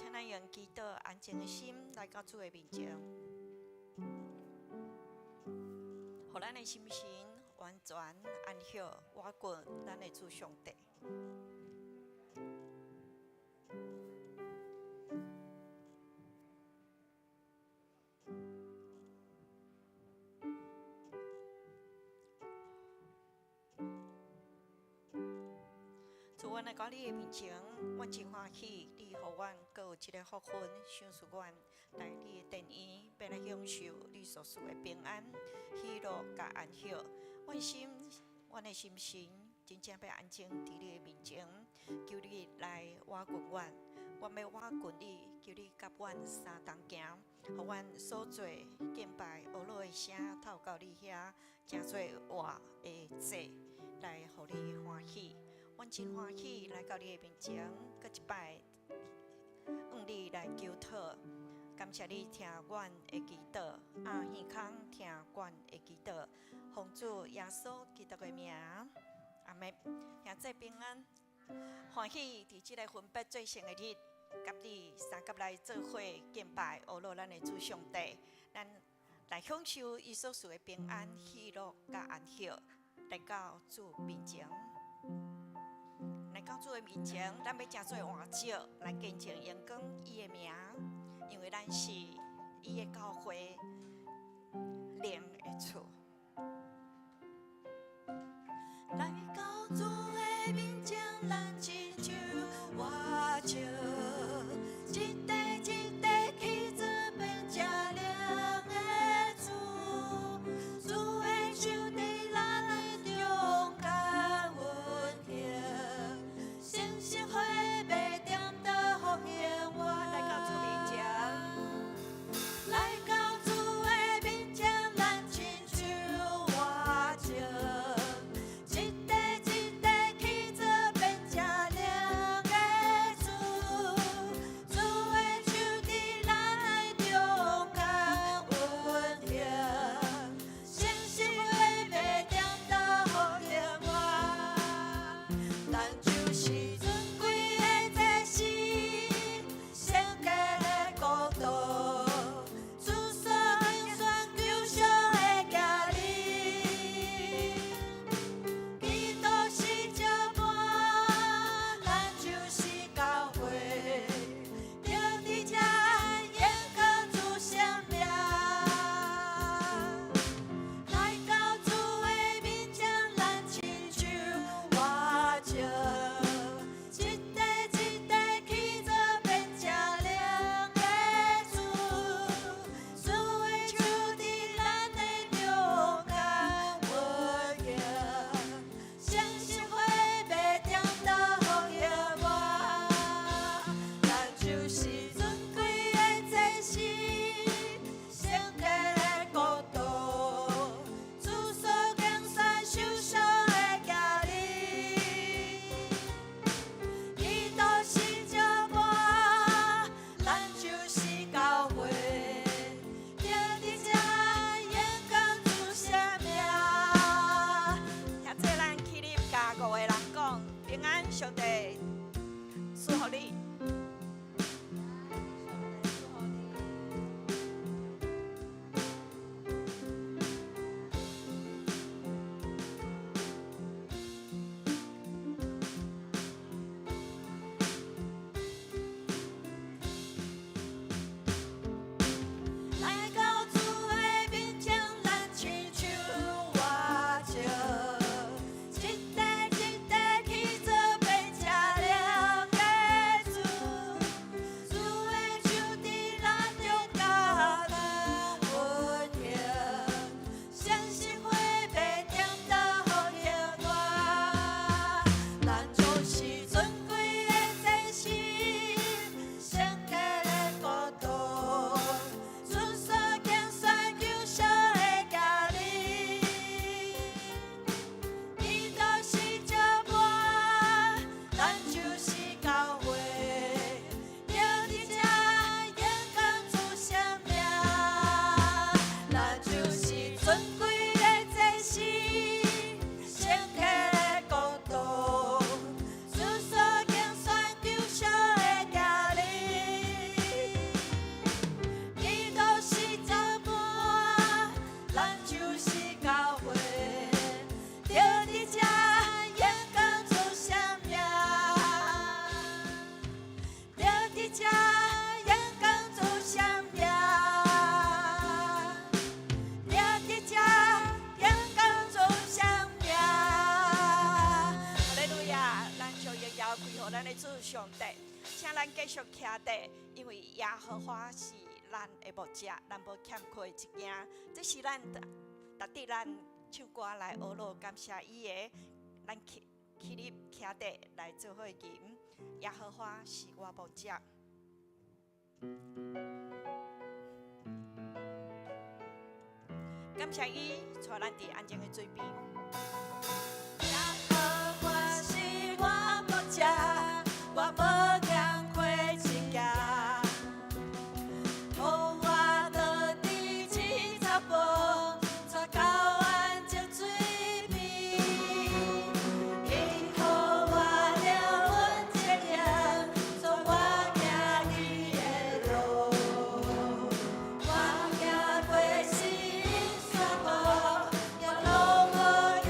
請咱用祈禱安靜的心來到主的面前，予咱的心神完全安息，倚近咱的主上帝。主，阮來到你的面前，阮真歡喜，你予阮閣有這个福分，賞賜阮來你的殿院，欲來享受你所賜的平安、喜樂佮安息。阮心，阮的心神真正欲安靜佇你的面前，求你來倚近阮，阮欲倚近你，求你佮阮相同行，予阮所做敬拜呵咾的聲透到你遐，成做活的祭，來予你歡喜。阮真歡喜來到你的面前，閣一擺向你來求討，感謝你聽阮的祈禱，阿耳孔聽阮的祈禱，奉主耶穌基督的名，阿們。兄姊平安，歡喜佇這个分別做聖的日，佮你相佮來做伙敬拜呵咾咱的主上帝，咱來享受伊所賜的平安、喜樂佮安息，來到主面前。來到主的面前，咱欲成做換石來見證榮光伊的名，因為咱是伊的教會靈的厝。來到主的面前，咱親像活石，一塊一塊起做變成靈的厝，主的手佇咱的中間運行，星星火欲點著復興我。來到主面前，來到主的面前，咱親像主上帝，請咱繼續徛佇，因為耶和華是咱的牧者，咱無欠缺一件。這是咱值得咱唱歌來學樂感謝伊的。咱起起立徛佇來做伙吟。耶和華是我牧者。感謝伊帶咱佇安靜的水邊。耶和華是我牧者，我無欠缺一件。予我倒佇青草埔，帶到安靜水邊。伊予我靈魂清涼，帶我行義的路。我行過死蔭山谷，我攏無驚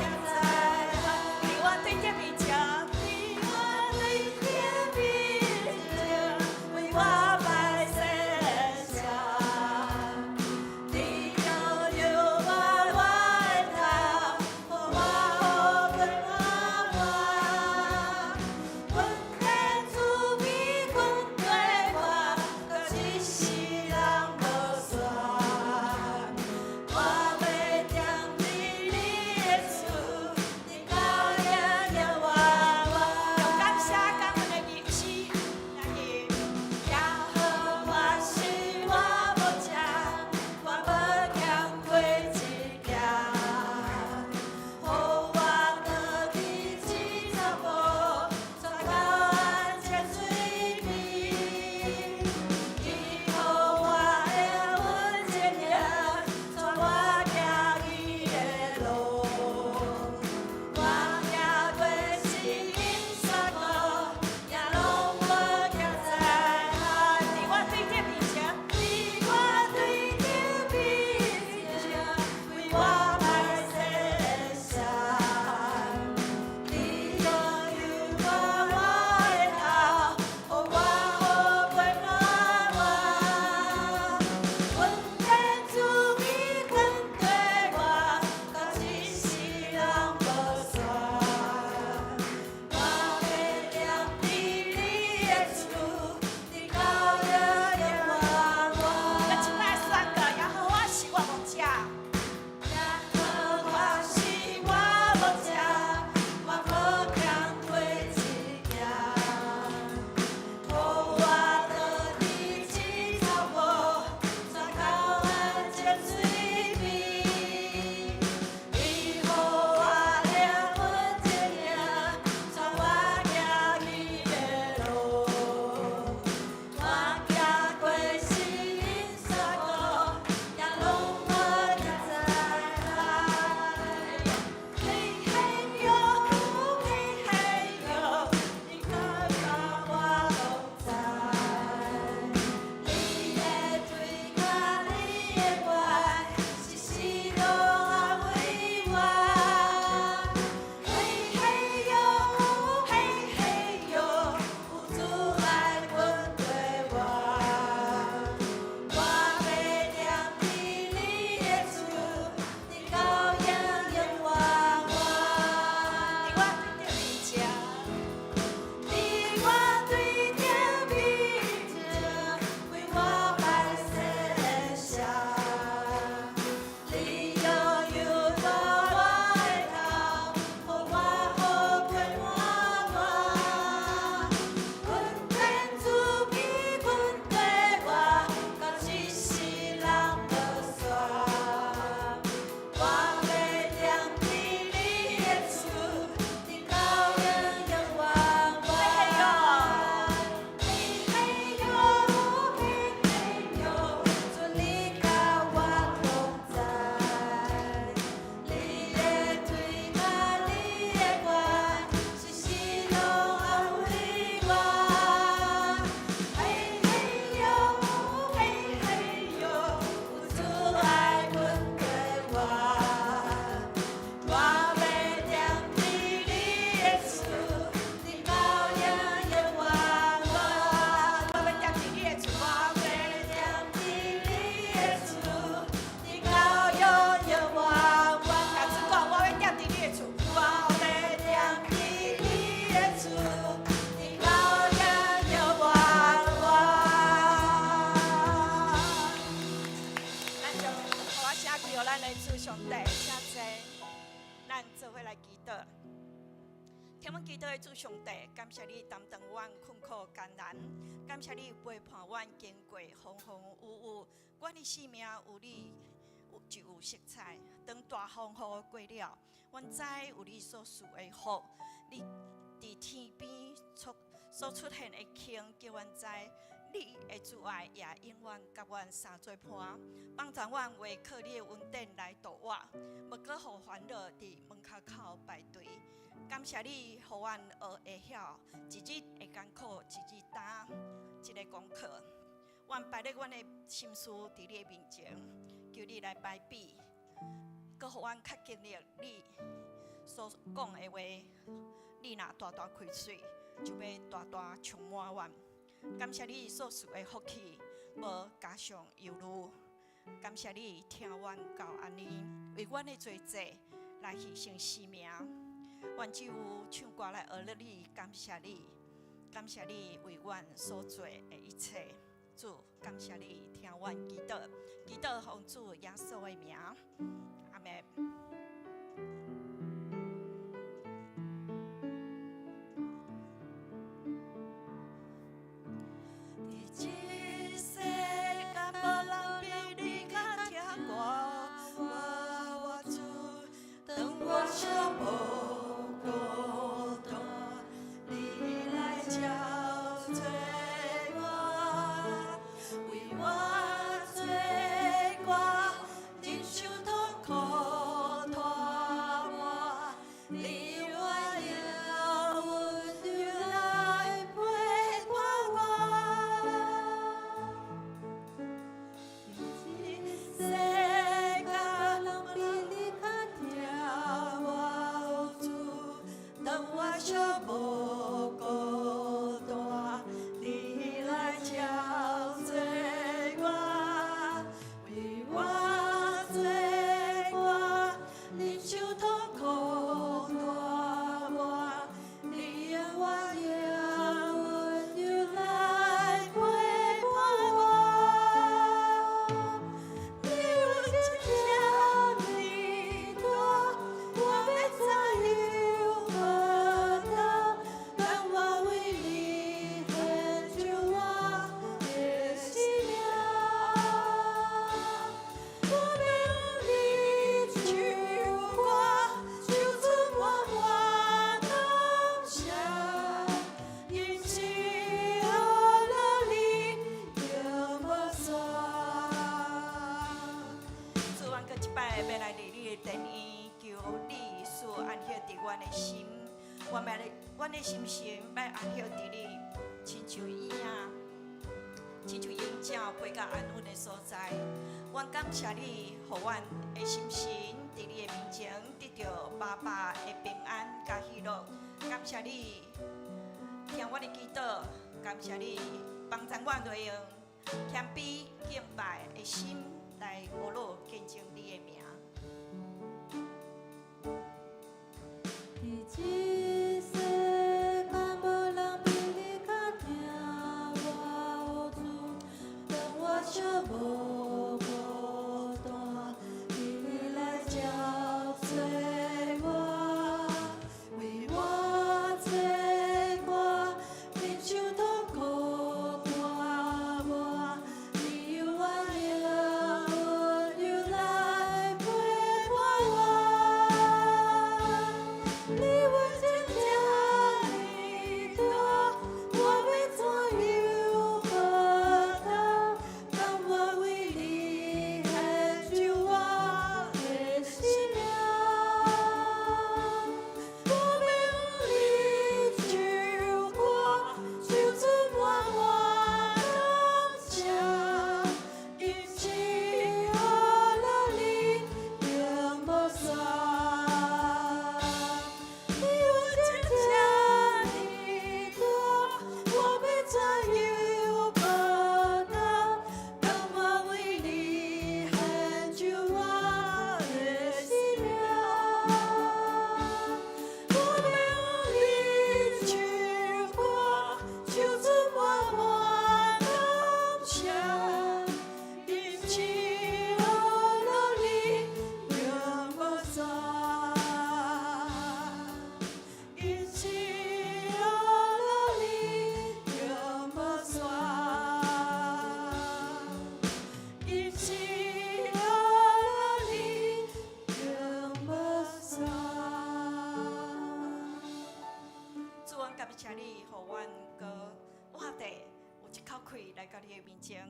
咱做伙來祈禱。聽阮祈禱的主上帝，感謝你擔當阮困苦艱難，感謝你陪伴阮經過風風雨雨，阮的生命有你就有色彩。當大風雨過了，阮知有你所賜的福，你佇天邊出所出現的光，叫阮知你的慈愛也永遠佮阮相做伴，幫助阮袂靠你的恩典來度活，毋閣予煩惱佇門跤口排隊。感謝你，予阮學會曉一日的艱苦，一日擔，這个功課。阮擺咧阮的心事佇你的面前，求你來排比，閣予阮較經歷你所講的話。你若大大開喙，就欲大大充滿阮。感謝你所賜的福氣，無加上憂慮。感謝你聽阮到按呢，為阮的罪債來犧牲生命。阮只有唱歌來學你，感謝你，感謝你為阮所做的一切。主，感謝你聽阮祈禱，祈禱奉主耶穌的名，阿們。佇這世間無人比你較疼我，我我主，當我寂無孤單，你來照做我，為我做歌，忍受痛苦拖磨，你我用溫柔來陪伴我。這世間無人比你較疼我，主，當我寂無孤單，你來照做我，為我做歌，忍受痛苦拖磨，你用我用溫柔來陪伴我。你有恩這呢大，我欲怎樣報答？當我為你獻上我的生命，我欲向你唱歌，唱出滿滿感謝，因是學了你永無煞。主，阮閣一擺欲來佇你的殿院，求你賜安息佇阮的心，阮的心神欲安息佇你，親像鷹仔，親像鷹鳥飛到安穩的所在。阮感謝你，予阮的心神佇你的面前得著飽飽的平安佮喜樂。感謝你聽阮的祈禱，感謝你幫助阮會用謙卑敬拜的心來學樂見證你的名。佇這世間無人比你較疼我，主，當我寂無孤單，你來照做我，為我做歌，忍受痛苦拖磨，你用我用溫柔來口氣來到你的面前，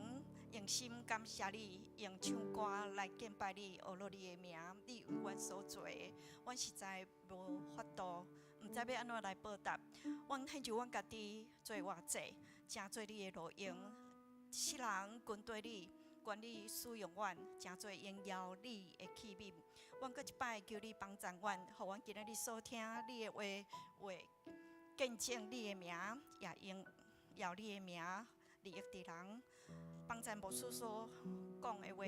用心感謝你，用唱歌來敬拜你，學樂你的名。你為阮所做的，阮實在無法度，毋知欲按怎來報答。阮獻上阮家己做活祭，成做你的路用。世人跟綴你，願你使用阮，成做榮耀你的器皿。阮閣一擺求你幫贊阮，予阮今仔日所聽你的話，話見證你的名，也榮耀你的名，利益佇人。幫贊牧師所講的話，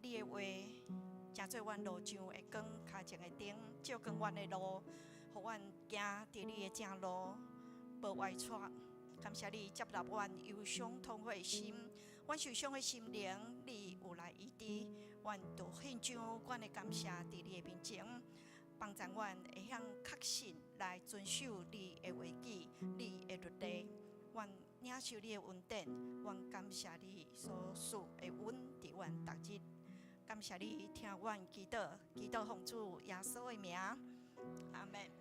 你的話，成做阮路上的光，跤前的燈，照光阮的路，予阮行佇你的正路，無歪趖。感謝你接納阮憂傷痛悔的心，阮受傷的心靈，你有來醫治。阮就獻上阮的感謝佇你的面前，幫助阮會曉確信來遵守你的話語、你的律例。阮領受你的恩典，阮感謝你所賜的恩佇阮逐日。感謝你聽阮祈禱，祈禱奉主耶穌的名，阿們。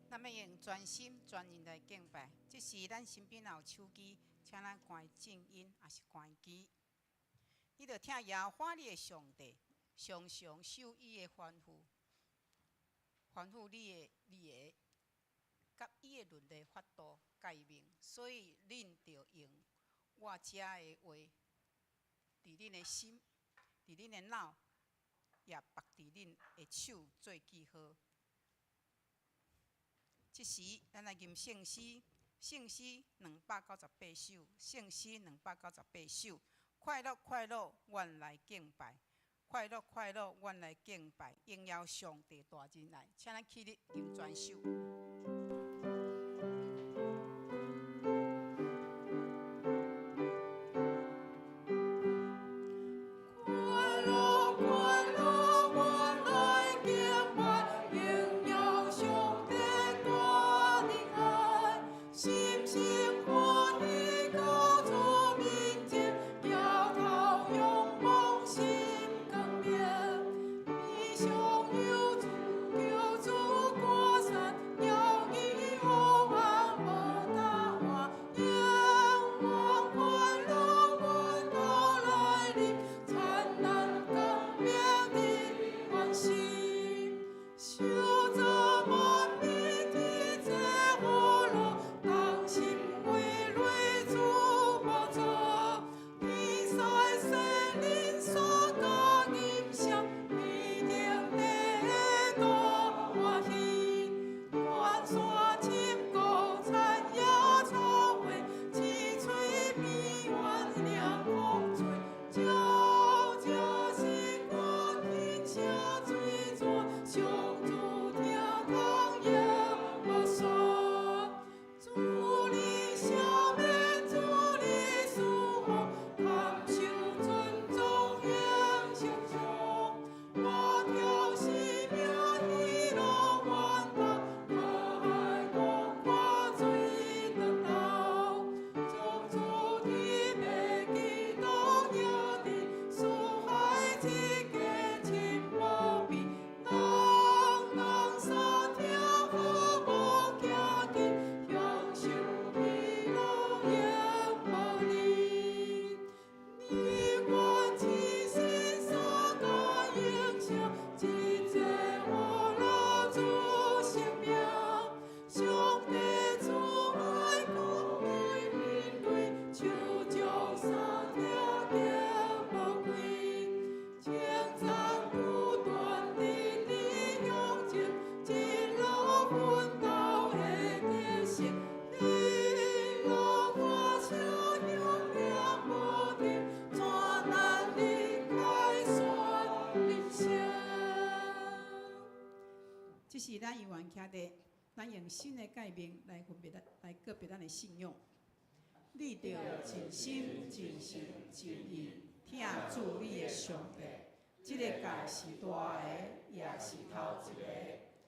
咱欲用全心全意來敬拜。這時，咱身邊若有手機，請咱關靜音，抑是關機。你著疼耶和華你的上帝，常常守伊的吩咐，吩咐你的你的，佮伊的律例法度誡命。所以，恁著用我這的話，佇恁的心，佇恁的腦，也縛佇恁的手做記號。這時，咱來吟聖詩，聖詩298首，聖詩298首。快樂快樂，阮來敬拜；快樂快樂，阮來敬拜。榮耀上帝大仁愛，請咱起立吟全首。快樂快樂，阮來敬拜，榮耀上帝大仁愛，心心歡喜到主面前，舉頭仰望心光明，悲傷憂主求主趕散，搖記黑暗無答案，永遠快樂阮到來臨，燦爛光明的安息，小澤滿面的這河路，同心為淚主寶座，天使聖靈所加音聲，必定得到歡喜。關山深谷田野草花，青翠邊緣涼風吹，照這新歌輕聲水泉，上主聽通永無煞。主你赦免，主你賜福，堪受尊崇榮相像。我跳生命喜樂源頭，開光看水長流。從主天的基督領的，四海之間親無比，人人三聽好無驚驚，享受喜樂永無離。你願齊心相加影響，一切我樂主生命。上帝慈愛顧為人類，手將三聽經寶貴，稱讚不斷直直向前，一路奮鬥的得勝，喜樂歡笑永遠無停，全難離開算人生。這時咱猶原徛佇，咱用新的誡命來分別咱，來告別咱的信仰。你著盡心、盡性、盡意疼主你的上帝。這個誡是大的，也是頭一個。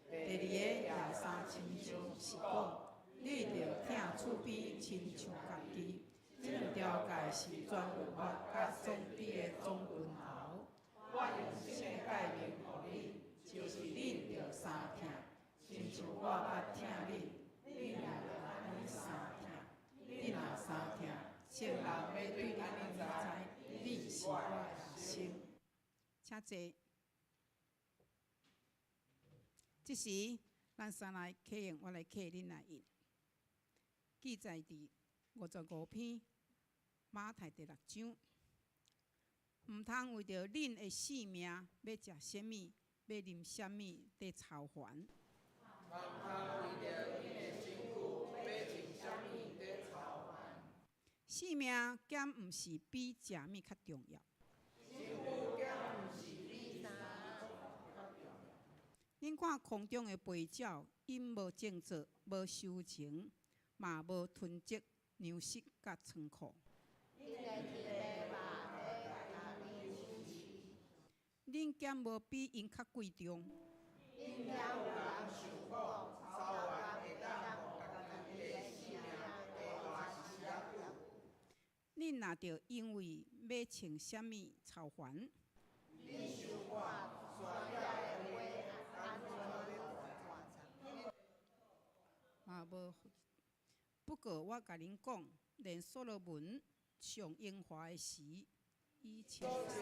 第二個也相親像是講，你著疼厝邊親像家己。這兩條誡是全律法佮先知的總源頭。我用新的誡命予恁，就是恁著相疼，親像眾人欲對按呢知，你是我的學生。請坐。這時，咱三來啟用，我來啟恁來印。記載佇55篇馬太第六章。毋通為著恁的性命欲食啥物，欲啉啥物，佇操煩。毋通為著恁的身軀欲穿啥物，佇操煩。性命敢毋是比食物較重要？身軀敢毋是比衫較重要？恁看空中的飛鳥，𪜶無種作，無收成，嘛無囤積糧食佮倉庫。恁敢無比𪜶較貴重？恁敢有人想講，操煩會當予家己的性命多活一絲仔久？恁若著因為欲穿啥物操煩。恁想看山野的花按怎欲茁壯？嘛無。不過我共恁講，連所羅門上榮華的時，伊穿的衫，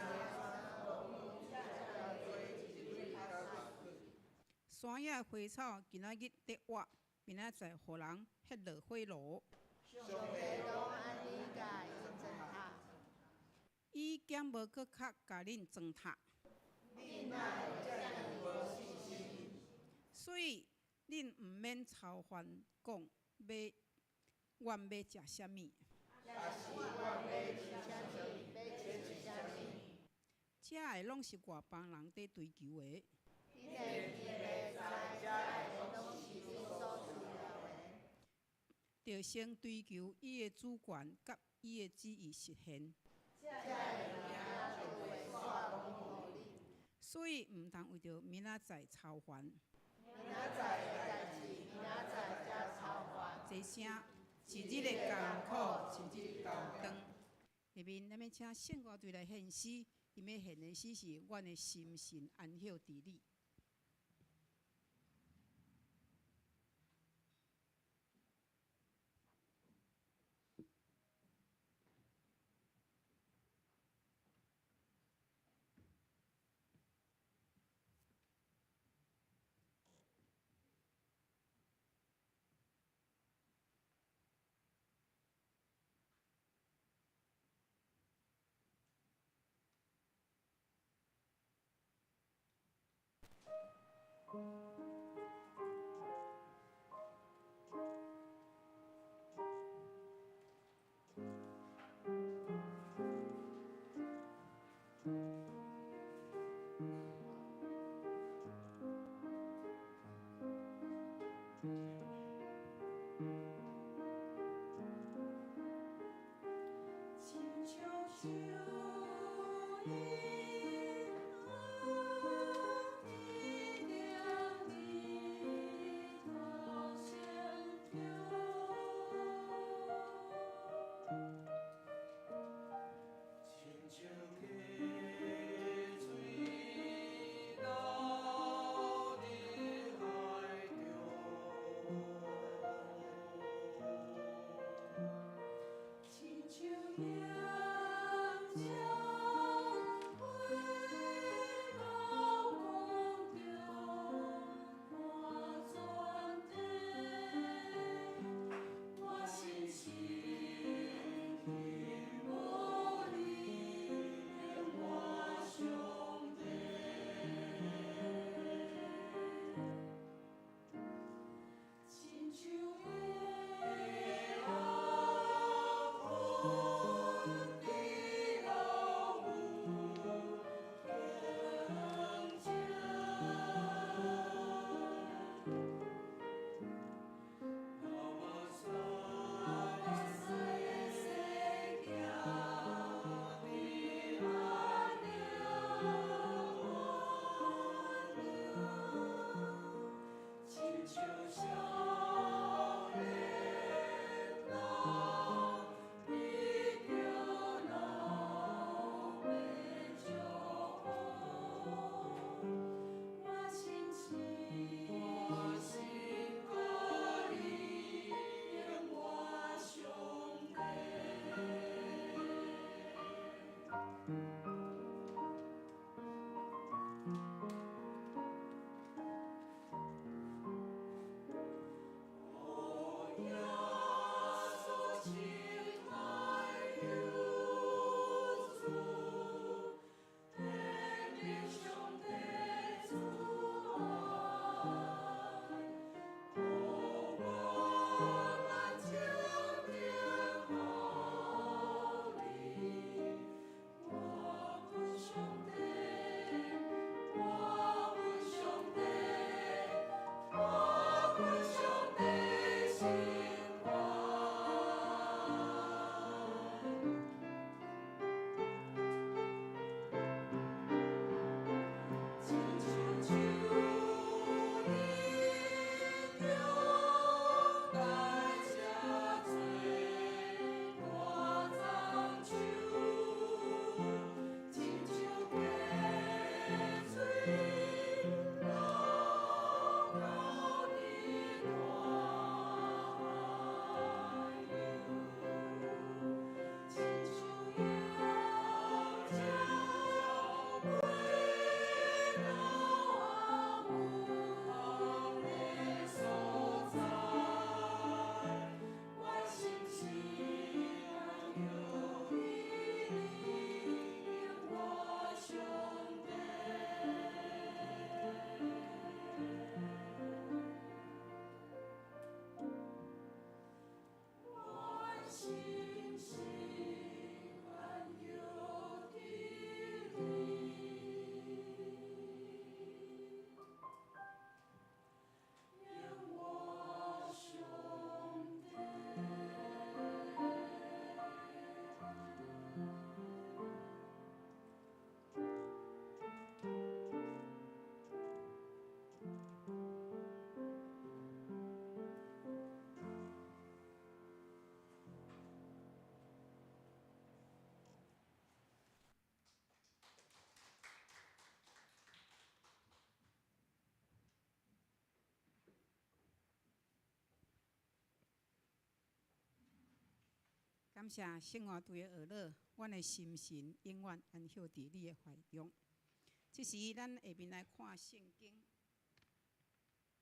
山野的花草今仔日佇活，明仔載予人彼落火爐。上帝攏按呢共𪜶裝塔。伊敢無閣較共恁裝塔？恁哪會遮爾無信心？所以恁毋免操煩講欲阮欲食啥物，抑是阮欲穿啥物，欲穿啥物？這个攏是外邦人佇追求的。恁的天父知這个攏是恁所需要的。著先追求伊的主權佮伊的旨意實現。這个物件就會煞攏予恁。所以毋通為著明仔載操煩。明仔載的代誌，明仔載才操煩。坐聲，一日的艱苦，一日擔當。下面咱欲請聖歌隊來獻詩，𪜶欲獻的詩是阮的心神安歇佇你。親像樹蔭，安伫感謝生活隊的學樂，阮的心神永遠安歇佇你的懷中。這時，咱下面來看聖經。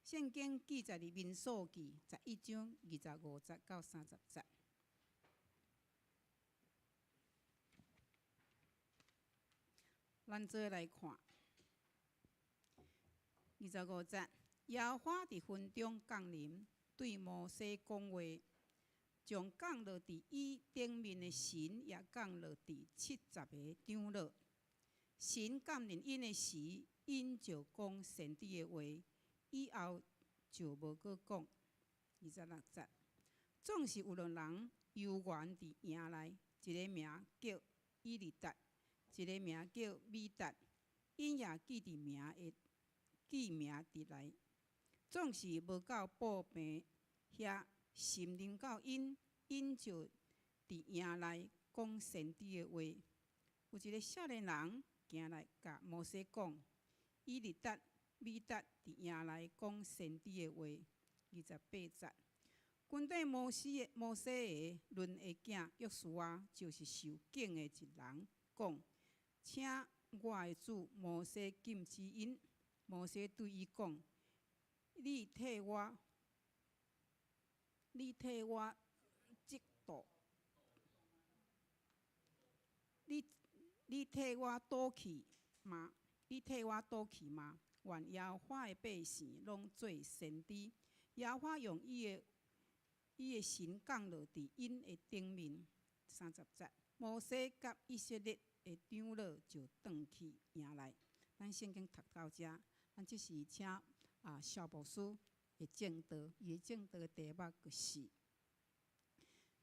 聖經記載佇民數記11章25節到30節。咱做伙來看25節，耶和華佇雲中降臨，對摩西講話，將降落佇伊頂面的神，也降落佇70个長老。神降臨𪜶的時，𪜶就講先知的話，以後就無閣講。26節，總是有兩人遊園佇營內，一个名叫以利達，一个名叫米達，𪜶也記佇名的記名佇內。總是無到布棚遐，神臨到𪜶，𪜶就佇營內講先知的話。有一个少年人行來共摩西講，以利達、米達佇營內講先知的話。28節，軍隊摩西的摩西的嫩的囝約書亞，就是受敬的一人，講：請我的主摩西禁止𪜶。摩西對伊講：你替我，你替我嫉妒，你你替我賭氣嗎？你替我賭氣嗎？願耶和華的百姓攏做先知。耶和華用伊的神降落佇𪜶的頂面。30節，摩西佮以色列的長老就轉去營內。咱聖經讀到遮，咱這時請蕭牧師的證道，伊的證道的題目就是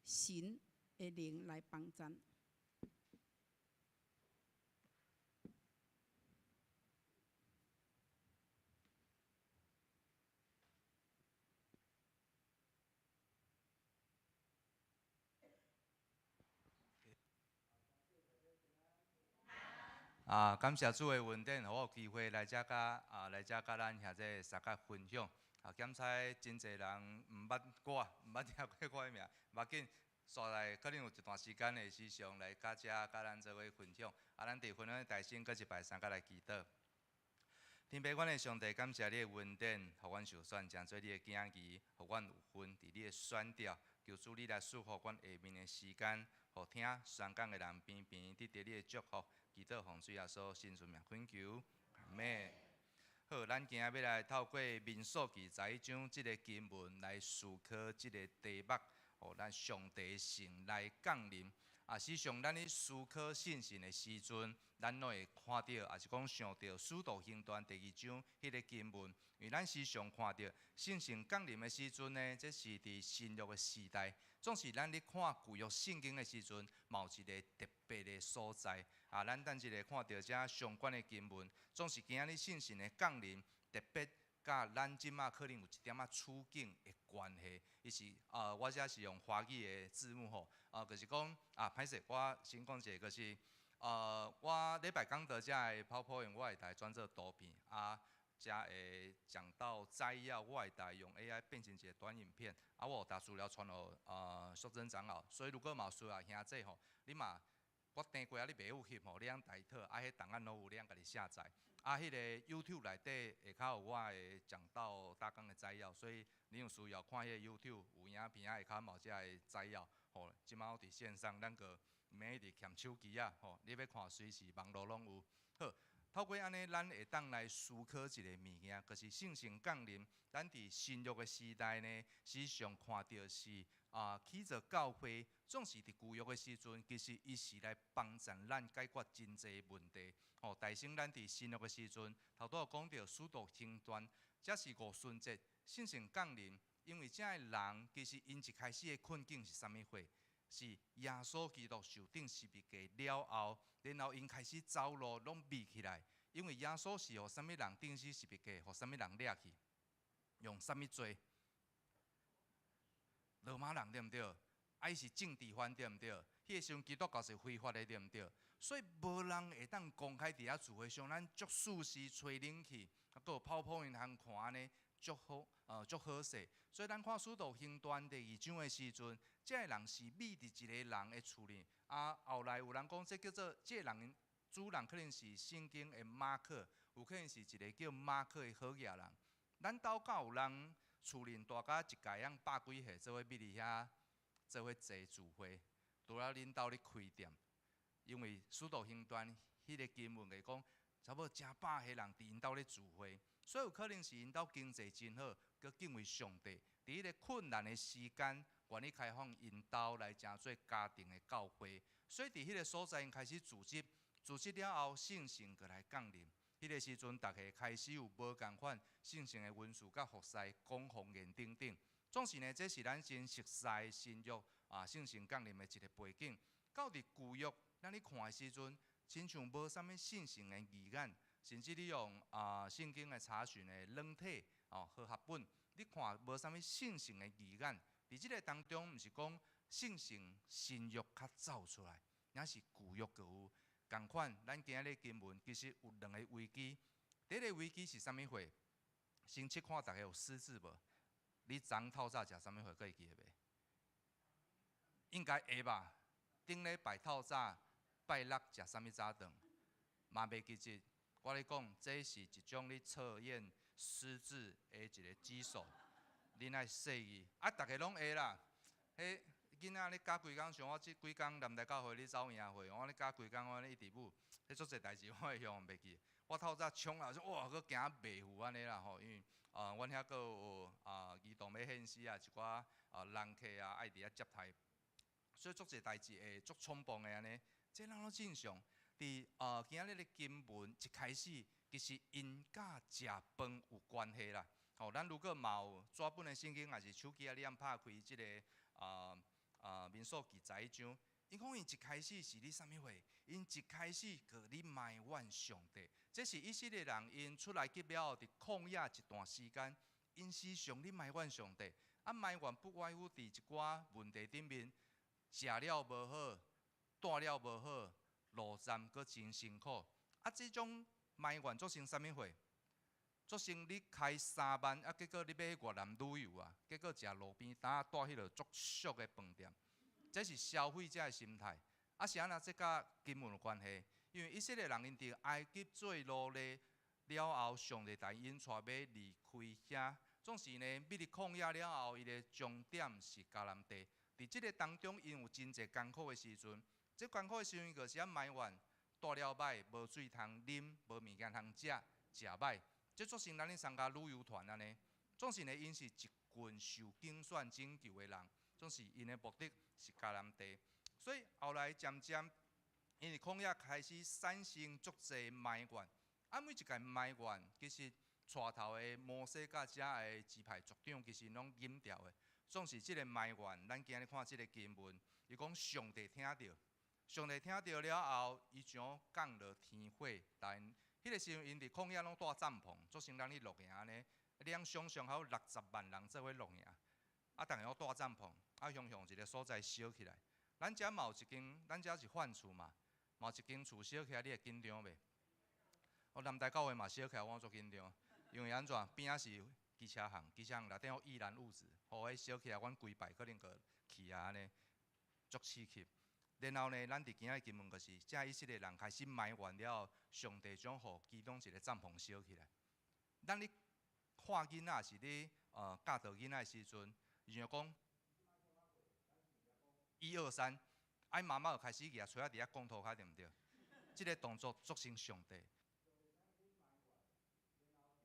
神的靈來幫贊。感謝主的恩典，予我有機會來遮佮來遮佮咱兄弟相佮分享。檢猜真濟人毋捌我，毋捌聽過我的名，無要緊，煞來可能有一段時間會時常來佮遮佮咱做伙分享。咱佇分享的台先，閣一擺相佮來祈禱。天父，阮的上帝，感謝你的恩典，予阮受選，成做你的囝兒，予阮有份佇你的選召。求主你來賜福阮下面的時間，予聽宣講的人平平得著你的祝福。祈禱奉主耶穌聖尊名懇求，阿們。好，咱今仔欲來透過民數記11章這个經文來思考這个題目，予咱上帝聖來降臨。時常咱咧思考聖神的時陣，咱攏會看著，抑是講想著使徒行傳第二章彼个經文，因為咱時常看著聖神降臨的時陣呢，這是佇新約的時代。總是咱咧看舊約聖經的時陣，嘛有一个特別的所在。咱等一下看著遮相關的經文，總是今仔日聖神的降臨，特別佮咱這馬可能有一點仔處境的關係。伊是我遮是用華語的字幕吼，就是講歹勢，我先講一下，就是我禮拜講道遮的 PowerPoint 我會共轉做圖片，遮會講到摘要，我會共用 AI 變成一个短影片，我有共資料傳予淑珍長老，所以如果嘛有需要兄弟吼，你嘛我訂過啊，你袂曉翕吼，你通共伊討，彼檔案攏有，你通家己下載。彼个 YouTube 內底下跤有我的講道大綱的摘要，所以你有需要看彼個 YouTube 有影片仔下跤嘛有遮个摘要，吼，這馬佇線上，咱閣毋免一直欠手機仔，吼，你欲看隨時網路攏有。好，透過按呢，咱會當來思考一个物件，就是聖神降臨。咱佇新約的時代呢，時常看著是起做教會，總是佇舊約的時陣，其實伊是來幫助咱解決真濟問題。吼，大先咱佇新約的時陣，頭拄仔有講著使徒行傳，這是五旬節聖神降臨，因為這个人其實𪜶一開始的困境是啥物貨？是耶穌基督受釘十字架了後，然後𪜶開始走路攏避起來，因為耶穌是予啥物人釘死十字架，予啥物人掠去，用啥物罪？羅馬人對毋對？伊是政治犯對毋對？彼个時陣基督教是非法的對毋對？所以無人會當公開佇遐聚會，像咱足舒適吹冷氣，閣有泡泡音通看按呢，足好，足好勢。所以咱看使徒行傳第二章的時陣，這這个人是覕佇一个人的厝裡。啊，後來有人講，這叫做這个人主人可能是聖經的馬可，有可能是一个叫馬可的好額人。咱兜敢有人厝裡大甲一家人百幾歲，做伙覕佇遐做伙坐聚會，除了恁兜咧開店，因為使徒行傳彼个經文會講，差不多成百個人佇𪜶兜咧聚會，所以有可能是𪜶兜經濟真好，閣敬畏上帝，佇彼个困難的時間，願意開放𪜶兜來成做家庭的教會，所以佇彼个所在，𪜶開始組織，組織了後，聖神閣來降臨。彼个時陣，逐家開始有無仝款聖神的恩賜佮服侍，講方言等等。總是呢，這是咱真熟悉的新約啊，聖神降臨的一個背景。到佇舊約，咱咧看的時陣，親像無啥物聖神的字眼，甚至你用啊聖經的查詢的軟體哦和合本，你看無啥物聖神的字眼。佇這个當中，毋是講聖神新約較早出來，抑是舊約閣有。仝款，咱今仔日經文其實有兩个危機。第一个危機是啥物貨？先試看逐家有識字無？你昨昏透早食啥物貨？閣會記得袂？應該會吧？頂禮拜透早拜六食啥物早頓？嘛袂記得。我咧講，這是一種咧測驗識字的一个指數。恁愛細意，啊，逐家攏會啦。彼囡仔咧教規工，像我這幾工南台教會咧走營會，我咧教規工，我咧一直舞，彼足濟代誌我會向袂記。我透早衝來說，哇，閣驚袂赴按呢啦吼，因為啊，阮遐閣有啊兒童欲獻詩啊，一寡啊人客啊愛佇遐接待，所以足濟代誌會足衝動的按呢。這咱攏正常。佇啊今仔日的經文一開始，其實𪜶佮食飯有關係啦。吼，咱如果嘛有紙本的聖經，抑是手機啊，你按拍開這个啊民數記十一章，𪜶講𪜶一開始是咧啥物貨？𪜶一開始閣咧埋怨上帝，這是以色列人𪜶出埃及了後，佇曠野一段時間，𪜶時常咧埋怨上帝。啊，埋怨不外乎佇一寡問題頂面，食了無好，蹛了無好，路站閣真辛苦。啊，這種埋怨做成啥物貨？做成你開3萬，啊，結果你欲去越南旅遊啊，結果食路邊攤蹛彼落足俗的飯店，這是消費者的心態。啊，是按怎這佮經文有關係？因為以色列人𪜶佇埃及做奴隸了後，上帝帶𪜶帶欲離開遐，總是呢，覕佇曠野了後，伊的終點是迦南地。佇這个當中，𪜶有真濟艱苦的時陣。這艱苦的時陣，就是愛埋怨，蹛了歹，無水通啉，無物件通食，食歹。這做成咱咧參加旅遊團按呢，總是呢，𪜶是一群受揀選拯救的人，總是𪜶的目的是迦南地。所以後來漸漸，𪜶佇曠野開始產生足濟埋怨。啊，每一屆埋怨，其實帶頭的摩西佮遮的支派族長，其實攏忍牢的。總是這个埋怨，咱今日看這个經文，伊講上帝聽著，上帝聽著了後，伊將降落天火，但彼个時陣，𪜶佇曠野攏蹛帳篷，做成咱去露營按呢。你通想象還有60萬人做伙露營，啊，逐家攏蹛帳篷，啊，雄雄一个所在燒起來。咱遮嘛有一間，咱遮是飯厝嘛，嘛有一間厝燒起來，你會緊張袂？哦，南台教會嘛燒起來，我足緊張，因為按怎邊仔是機車行，機車行內底有易燃物質，予彼燒起來，阮規排可能閣去啊按呢，足刺激。然後呢，咱佇今仔日經文就是，遮以色列人開始埋怨了後，上帝將予其中一个帳篷燒起來。咱咧看囡仔是咧教導囡仔的時陣，伊就講一二三，啊，媽媽就開始舉錘仔佇遐講塗跤，對毋對？這个動作足像上帝。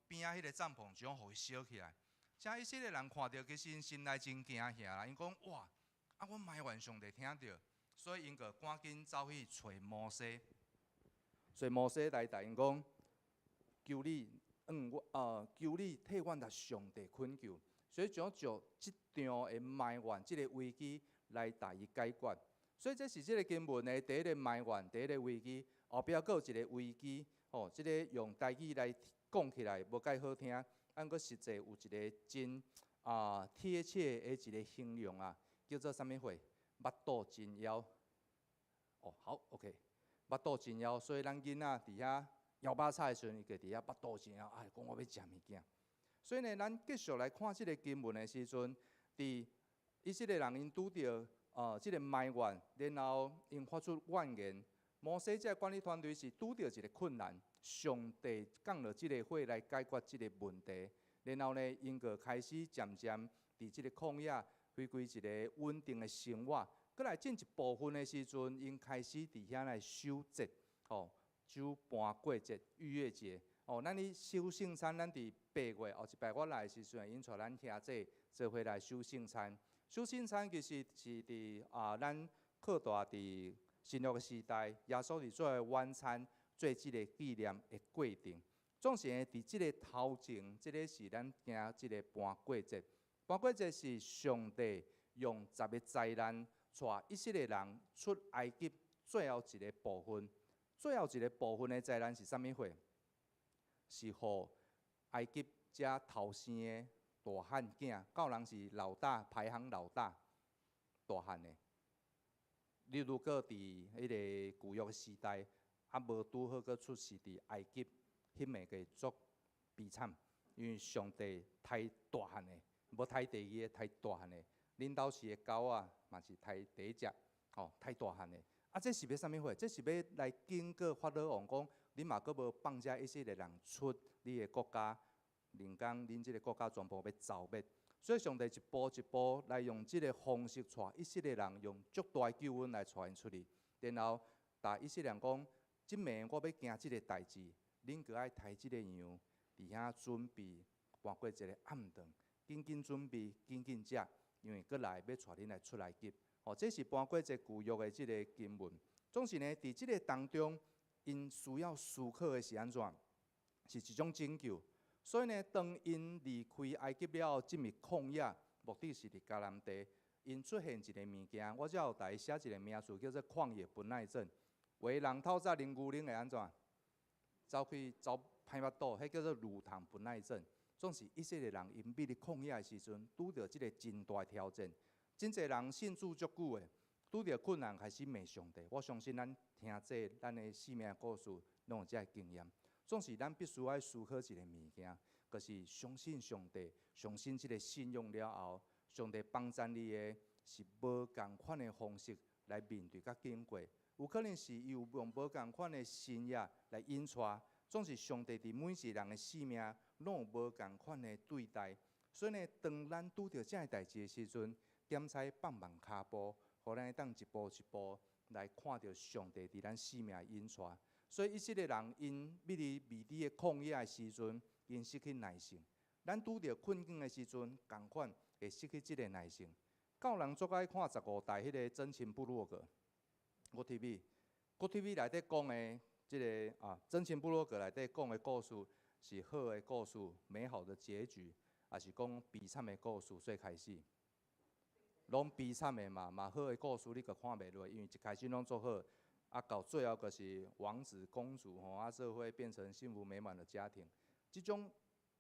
邊仔彼个帳篷將予伊燒起來，遮以色列人看著其實𪜶心內真驚嚇啦，𪜶講哇，啊，阮埋怨上帝聽著。所以𪜶就趕緊走去揣摩西，揣摩西來共𪜶講，求你，我求你替阮共上帝懇求，所以將就這場的埋怨，這个危機來共伊解決。所以這是這个經文的第一个埋怨，第一个危機，後壁閣有一个危機，吼，這个用台語來講起來無介好聽，啊，毋過實際有一个真啊貼切的一个形容啊，叫做啥物貨？腹肚真枵。哦，好，OK，腹肚真枵，所以咱囡仔佇遐搖把菜的時陣，伊就佇遐腹肚真枵，哎，講我欲食物件。所以呢，咱繼續來看這个經文的時陣，佇以色列人𪜶拄著這个埋怨，然後𪜶發出怨言。摩西這个管理團隊是拄著一个困難，上帝降落這个火來解決這个問題，然後呢，𪜶就開始漸漸佇這个曠野回歸一个穩定的生活。閣來進一部分的時陣，𪜶開始佇遐來守節，吼，守盤過節、逾越節。哦，咱咧守聖餐，咱佇8月哦，一擺我來的時陣，𪜶帶咱兄弟做伙來守聖餐。守聖餐其實是佇啊，咱擴大佇新約的時代，耶穌佇最後晚餐做這个紀念的過程。總是佇這个頭前，這个是咱行這个盤過節。盤過節是上帝用十个災難帶以色列人出埃及最後一个部分。最後一个部分的災難是啥物貨？是予埃及遮頭生的大漢囝，敢有人是老大，排行老大，大漢的。你如果佇彼个舊約時代，啊無拄好閣出世佇埃及，彼暝會足悲慘，因為上帝刣大漢的，無刣第二個，刣大漢的。恁兜飼的狗仔嘛是刣第一隻，吼，刣大漢的。啊，這是欲啥物貨？這是欲來警告法老王講，恁嘛閣無放這以色列人出你的國家，人講恁這个國家全部欲遭滅。所以上帝一步一步來用這个方式帶以色列人，用足大的救恩來帶𪜶出去。然後，共以色列人講，這暝我欲行這个代誌，恁閣愛刣這个羊，佇遐準備盤過節的暗頓，緊緊準備，緊緊食，因為閣來欲帶恁來出埃及。哦，這是盤過節舊約的這个經文。總是呢，佇這个當中，𪜶需要思考的是按怎？是一種拯救。所以呢，當𪜶離開埃及了後，進入曠野，目的是佇迦南地。𪜶出現一个物件，我遮有共伊寫一个名詞，叫做曠野不耐症。有的人透早啉牛奶會按怎？走去走歹腹肚，彼叫做乳糖不耐症。總是以色列人𪜶佇咧曠野的時陣，拄著這个真大挑戰。真濟人信主足久的，拄著困難開始罵上帝。我相信咱聽這咱的生命故事，攏有這个經驗。總是咱必須愛思考一个物件，就是相信上帝，相信這个信仰了後，上帝幫贊你的是無仝款的方式來面對佮經過。有可能是伊有用無仝款的新約來引帶，總是上帝佇每一个人的生命攏有無仝款的對待。所以呢，當咱拄著這个代誌的時陣，檢查放慢跤步，予咱會當一步一步來看著上帝佇咱生命的引帶。所以以色列人𪜶佇咧未佇个曠野的時陣，𪜶失去耐性。咱拄著困境的時陣，仝款會失去這个耐性。敢有人足愛看十五台彼个真情部落格？GOTV，GOTV 內底講的這个啊，真情部落格內底講的故事是好的故事，美好的結局，抑是講悲慘的故事？最開始，攏悲慘的嘛，嘛好的故事你閣看袂落，因為一開始攏足好。啊，到最後就是王子公主吼，啊，做伙變成幸福美滿的家庭。這種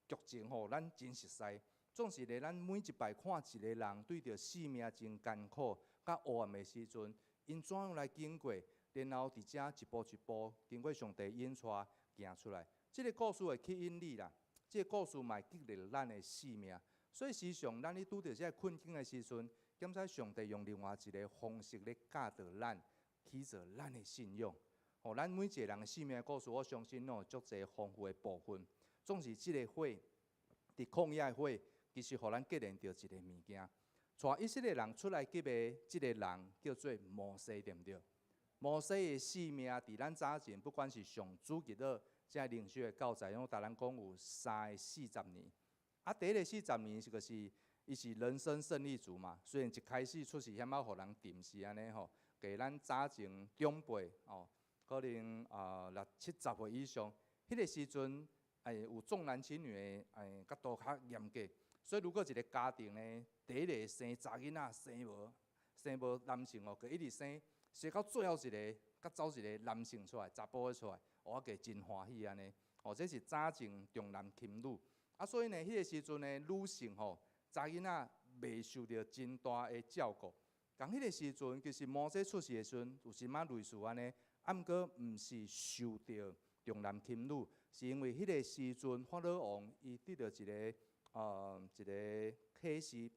劇情吼，咱真熟似。總是咧，咱每一擺看一個人對著生命真艱苦、佮黑暗的時陣，𪜶怎樣來經過，然後佇遮一步一步經過上帝引帶行出來。這个故事會吸引你啦，這个故事嘛會激勵咱的生命。所以時常咱咧拄著這个困境的時陣，檢查上帝用另外一个方式咧教導咱。起造咱的信仰，吼，咱每一个人的生命故事，我相信攏有足濟豐富的部分。總是這个火，佇曠野的火，其實予咱結連著一个物件。帶以色列人出埃及的這个人叫做摩西，對毋對？摩西的生命佇咱早前，不管是上主日學這靈修的教材，攏共咱講有三个四十年。啊，第一个四十年是就是伊是人生勝利組嘛。雖然一開始出世遐仔予人沉死按呢吼。給咱早前長輩哦，可能啊六七十歲以上，彼个時陣，哎有重男輕女的哎角度較嚴格，所以如果一个家庭呢，第一个生查囡仔生無男性哦，閣一直生，生到最後一个，閣走一个男性出來，查埔的出來，我會真歡喜按呢。哦，這是早前重男輕女，啊，所以呢，彼个時陣呢，女性吼，查囡仔袂受著真大的照顧。仝彼个時陣，其實摩西出世的時陣，有一擺類似按呢，啊，毋過毋是受著重男輕女，是因為彼个時陣法老王伊得著一个啟示，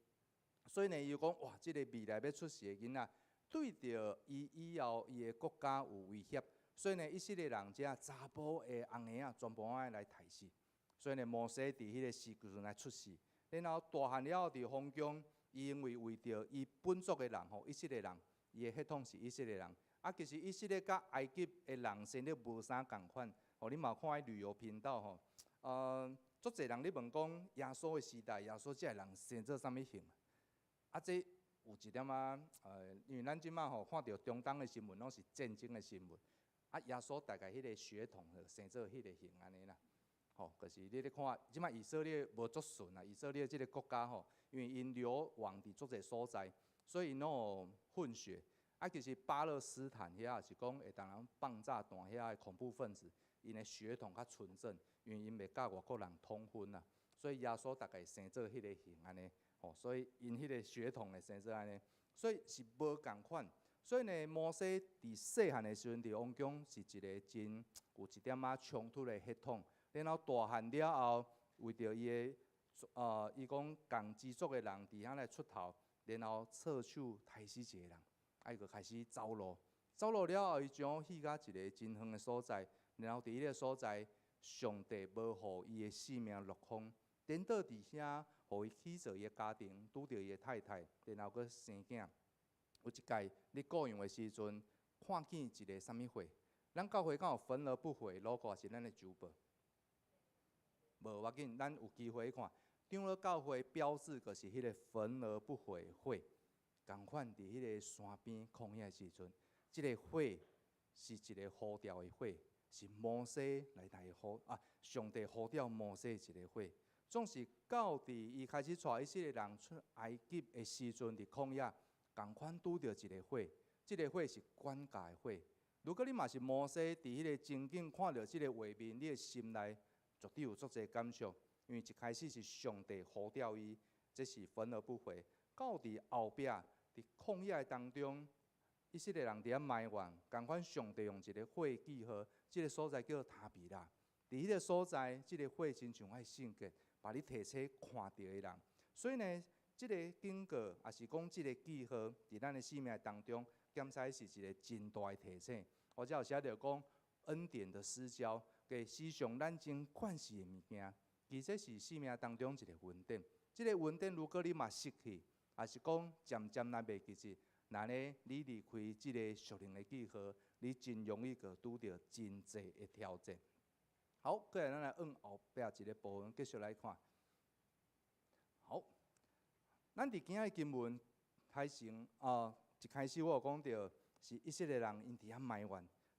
所以呢，伊就講哇，這个未來欲出世的囡仔，對著伊以後伊的國家有威脅。所以呢，以色列人這查埔的紅嬰仔全部愛來刣死。所以呢，摩西佇彼个時陣來出世。然後大漢了後，佇皇宮，伊因為為著伊本族的人吼，以色列人，伊的血統是以色列人。啊，其實以色列佮埃及的人生得無啥仝款。吼，你嘛有看彼旅遊頻道吼，足濟人咧問講耶穌的時代，耶穌這个人生做啥物型？啊，這有一點仔，因為咱這馬吼看著中東的新聞，攏是戰爭的新聞。啊，耶穌大概彼个血統就生做彼个型按呢啦。吼，就是你咧看，這馬以色列無足順啊，以色列這个國家吼，因為𪜶流亡佇足濟所在，所以𪜶攏有混血。啊，其實巴勒斯坦遐是講會當人放炸彈遐的恐怖分子，𪜶的血統較純正，因為𪜶袂佮外國人通婚啊，所以耶穌大概生做彼个型按呢，吼，所以𪜶彼个血統會生做按呢，所以是無仝款。所以呢，摩西佇細漢的時陣，佇王宮是一个真有一點仔衝突的血統。然後大漢了後，為著伊的，伊講仝支族的人佇遐來出頭，然後錯手刣死一个人，啊，伊就開始走路。走路了後，伊將去到一个真遠的所在，然後佇彼个所在，上帝無予伊的性命落空，顛倒佇遐，予伊起造伊的家庭，拄著伊的太太，然後閣生囝。有一擺你顧養的時陣，看見一个啥物火？咱教會敢有焚而不毀 logo 是咱的主報？無要緊，咱有機會去看。長老教會標誌就是彼个焚而不毀火，仝款佇彼个山邊曠野的時陣，這个火是一个呼召的火，是摩西來來呼啊，上帝呼召摩西的一个火。總是到佇伊開始帶以色列人出埃及的時陣，佇曠野，仝款拄著一个火，這个火是管教的火。如果你嘛是摩西，佇彼个情景看著這个畫面，你的心內絕對有足濟感觸，因為一開始是上帝呼召伊，這是焚而不毀。到佇後壁，佇曠野當中，以色列人佇遐埋怨，仝款上帝用一个火記號，這个所在叫塔比拉。佇彼个所在，這个火親像愛聖潔，把你提醒看著的人。所以呢，這个警告，抑是講這个記號，佇咱的生命當中，檢採是一个真大的提醒。我才有寫著講恩典的失焦，給時常咱真慣勢的物件，其實是生命當中一个恩典。這个恩典如果你嘛失去，抑是講漸漸來袂記得，那呢，你離開這个屬靈的記號，你真容易閣拄著真濟的挑戰。好，過來咱來按後壁一个部分繼續來看。好，咱佇今仔日經文開始啊，一開始我有講著是以色列人𪜶佇遐埋怨，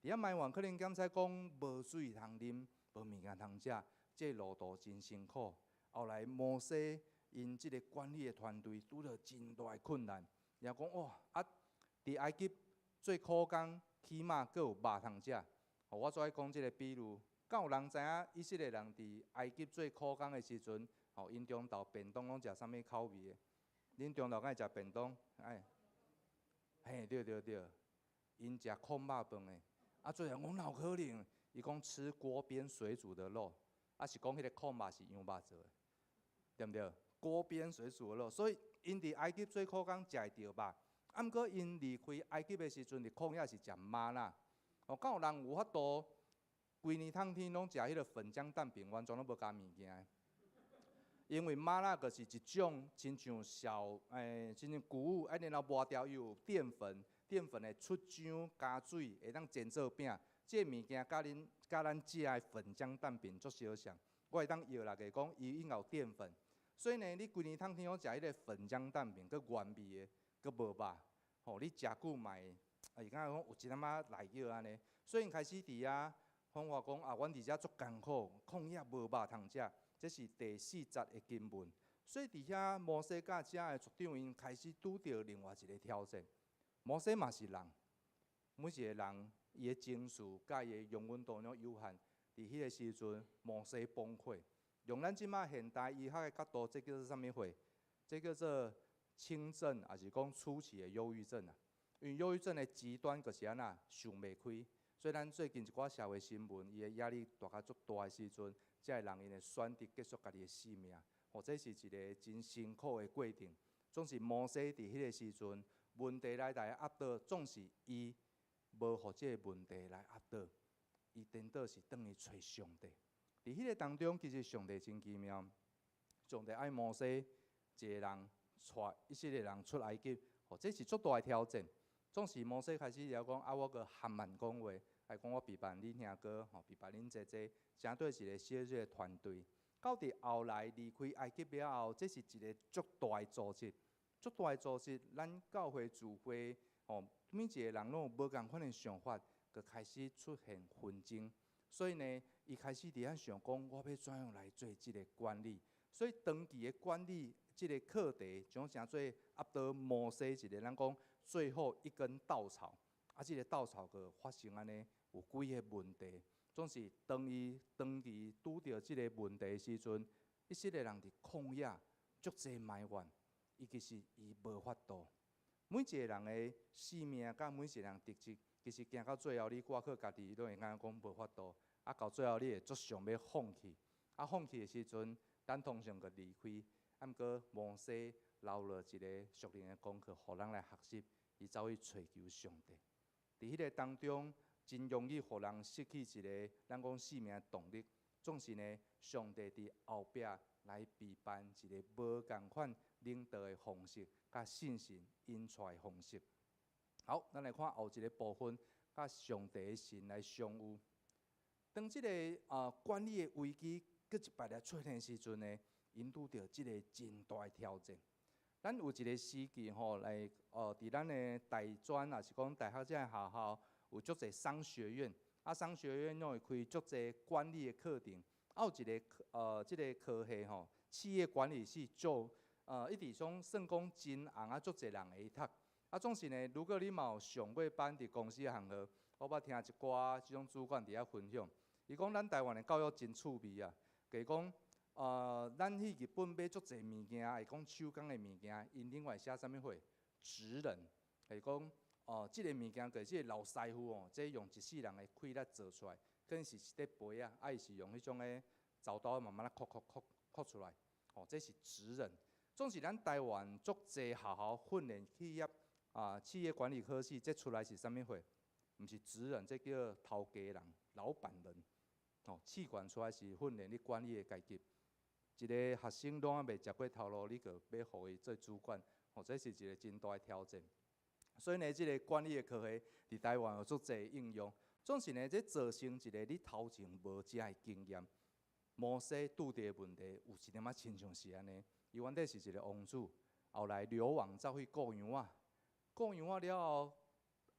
佇遐埋怨可能檢採講無水通啉，無物件通食，這路途真辛苦。後來摩西𪜶這个管理的團隊拄著真大的困難，也講哇啊，佇埃及做苦工，起碼閣有肉通食。我最愛講這个比喻，敢有人知影以色列人佇埃及做苦工的時陣，吼，𪜶中晝便當攏食啥物口味的？恁中晝敢會食便當？哎，嘿，對對對，𪜶食炕肉飯的。啊，最後講哪有可能？伊講吃鍋邊水煮的肉，啊是講彼个炕肉是羊肉做的，對毋對？鍋邊水煮的肉，所以𪜶佇埃及做苦工食會著肉，啊，毋過𪜶離開埃及的時陣，佇曠野是食嗎哪。哦，敢有人有法度規年冬天攏食彼个粉漿蛋餅，完全攏無加物件的？因為嗎哪就是一種親像小親像穀物，啊，然後磨掉又有澱粉，澱粉會出漿加水，會當煎做餅。這个物件佮恁佮咱食的粉漿蛋餅足相像。我會當搖來講，伊應該有澱粉。所以呢，你規年冬天攏食彼个粉漿蛋餅，閣原味的，閣無肉，吼，你食久嘛會，啊，伊感覺講有一點仔內藥按呢。所以𪜶開始佇遐講話講啊，阮佇遮足艱苦，曠野無肉通食。這是第四節的經文。所以佇遐摩西佮遮的族長𪜶開始拄著另外一个挑戰。摩西嘛是人，每一个人伊的情緒佮伊的容忍度攏有限。佇彼个時陣，摩西崩潰。用咱這馬現代醫學的角度，這叫做啥物貨？這叫做輕症，抑是講初期的憂鬱症啊？因為憂鬱症的極端就是按怎想袂開。所以咱最近一寡社會新聞，伊的壓力大甲足大的時陣，這个人𪜶會選擇結束家己的性命。吼，這是一个真辛苦的過程。總是摩西佇彼个時陣，問題來來壓倒，總是伊無予這个問題來壓倒，伊顛倒是轉去揣上帝。佇彼个當中，其實上帝真奇妙，上帝愛摩西一个人帶以色列人出埃及，吼，這是足大的挑戰。總是摩西開始了講，啊，我閣含慢講話，來講我陪伴恁兄哥，吼，陪伴恁姐姐，成做一個小小的團隊。到佇後來離開埃及了後，這是一個足大的組織，足大的組織。咱教會聚會，吼，每一個人攏有無仝款的想法，就開始出現紛爭。所以呢，伊開始佇遐想講，我欲怎樣來做這個管理？所以長期的管理這個課題，將成做壓倒摩西一個咱講最後一根稻草。啊，這個稻草閣發生按呢，有幾个問題。總是當伊長期拄著這個問題的時陣，以色列人佇曠野足濟埋怨，伊其實伊無法度。每一個人的性命佮每一個人特質，其實行到最後，你掛靠家己，攏會感覺講無法度。啊，到最後你會足想欲放棄。啊，放棄的時陣，咱通常就離開。啊，毋過摩西留落一個屬靈的功課，予咱來學習。伊走去揣求上帝。佇彼个當中，真容易予人失去一个咱講生命的動力。總是呢，上帝佇後壁來備辦一个無仝款領導的方式，佮信心引帶的方式。好，咱來看後一个部分，佮上帝的神來相遇。當這个管理的危機閣一擺來出現時陣呢，𪜶拄著這个真大的挑戰。咱有一个時期吼，來佇咱的大專，抑是講大學這个學校，有足濟商學院，啊，商學院攏會開足濟管理的課程，啊，有一个科這个科系吼，企業管理系做一直講算講真紅啊，足濟人會去讀。啊，總是呢，如果你嘛有上過班佇公司行號，我捌聽一寡這種主管佇遐分享，伊講咱台灣的教育真趣味啊，就是講咱去日本買足濟物件，會講手工的物件，𪜶另外寫啥物貨？職人，就是講這个物件，就是這个老師傅哦，這用一世人的氣力做出來，可能是一塊杯仔，啊，伊是用彼種的鑿刀慢慢仔刻刻刻刻出來，哦，這是職人。總是咱台灣足濟學校訓練企業啊，企業管理科系，這出來是啥物貨？毋是職人，這叫頭家人、老闆人。哦，企管出來是訓練你管理的階級。一个學生攏猶未食過頭路，你就欲予伊做主管，哦，這是一個真大的挑戰。所以呢，這个管理的科系佇台灣有足濟應用。總是呢，這造成一个你頭前無遮的經驗。摩西拄著的問題有一點仔親像是按呢，伊原底是一个王子，後來流亡走去顧羊仔，顧羊仔了後，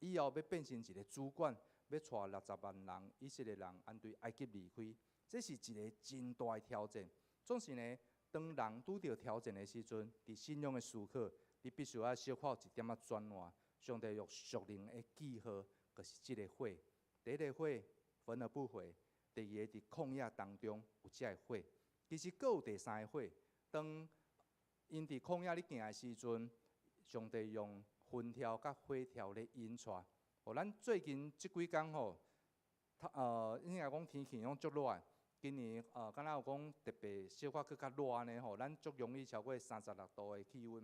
以後欲變成一个主管，欲帶60萬人以色列人按對埃及離開，這是一个真大的挑戰。總是呢，當人拄著挑戰的時陣，佇信仰的思考，你必須愛小可有一點仔轉換。上帝用屬靈的記號，就是這个火。第一个火焚而不毀，第二个佇曠野當中有這个火。其實閣有第三個火，當𪜶佇曠野咧行的時陣，上帝用雲柱佮火柱咧引帶。哦，咱最近這幾工吼，應該講天氣攏足熱。今年敢若有講特別小可閣較熱按呢吼，咱足容易超過36度的氣溫。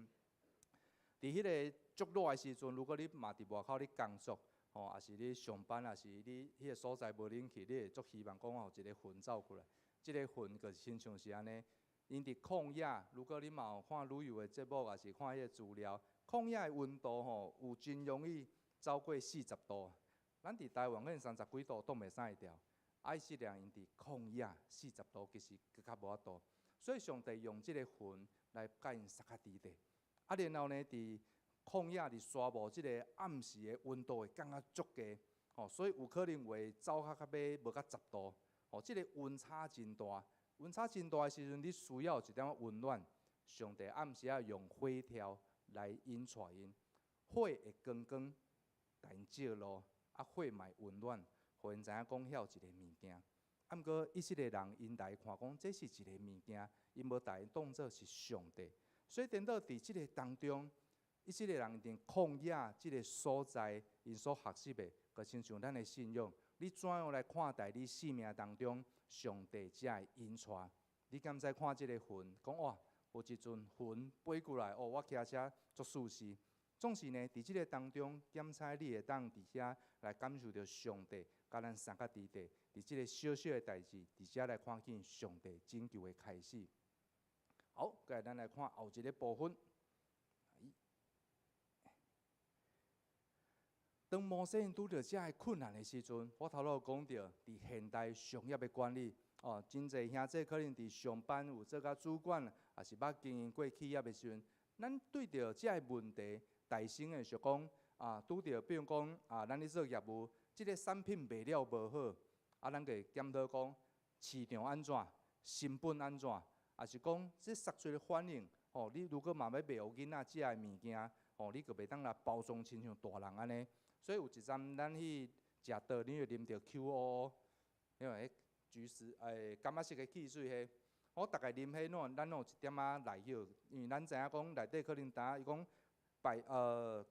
佇彼个足熱的時陣，如果你嘛佇外口咧工作，吼，抑是你上班，抑是你彼个所在無冷氣，你會足希望講有一个雲走過來。這个雲就是親像是按呢，𪜶佇曠野，如果你嘛有看旅遊的節目，抑是看彼个資料，曠野的溫度吼，有真容易走過40度。咱佇台灣可能三十幾度擋袂使牢。啊，以色列人𪜶佇曠野四十度，其實閣較無法度。所以上帝用這个雲來共𪜶捒較佇地。啊，然後呢，佇曠野佇沙漠這个暗時的溫度會降較足低，吼，所以有可能會走較較欲無甲十度，吼，這个溫差真大。溫差真大的時陣，你需要一點仔溫暖。上帝暗時仔用火柱來引帶𪜶，火會光光，共𪜶照路，啊，火嘛會溫暖。予𪜶知影講遐有一个物件，啊，毋過以色列人𪜶來看講，這是一个物件，𪜶無共伊當做是上帝，所以顛倒佇這个當中，以色列人佇曠野這个所在，𪜶所學習的，就親像咱的信仰，你怎樣來看待你生命當中上帝遮的引帶？你敢知看這个雲，講哇，有一陣雲飛過來，哦，我騎車足舒適。總是呢，佇這个當中，檢查你會當佇遐來感受著上帝佮咱相佮佇地，佇這个小小的代誌，佇遮來看見上帝拯救的開始。好，過來咱來看後一个部分。當摩西𪜶拄著遮个困難的時陣，我頭路講著，佇現代商業的管理，哦，真濟兄弟可能佇上班有做甲主管，抑是捌經營過企業的時陣，咱對著遮个問題。大聲的想講啊，拄著比如講啊，咱咧做業務，這个產品賣了無好，啊，咱就會檢討講市場按怎，成本按怎，抑是講這殺出的反應，吼，你如果嘛欲賣予囡仔食的物件，吼，你就袂當來包裝親像大人按呢。所以有一站咱去食桌，你會啉著 QOO，因為彼橘子柑仔色的汽水彼，我逐擺啉彼攏咱攏有一點仔內藥，因為咱知影講內底可能知影伊講。百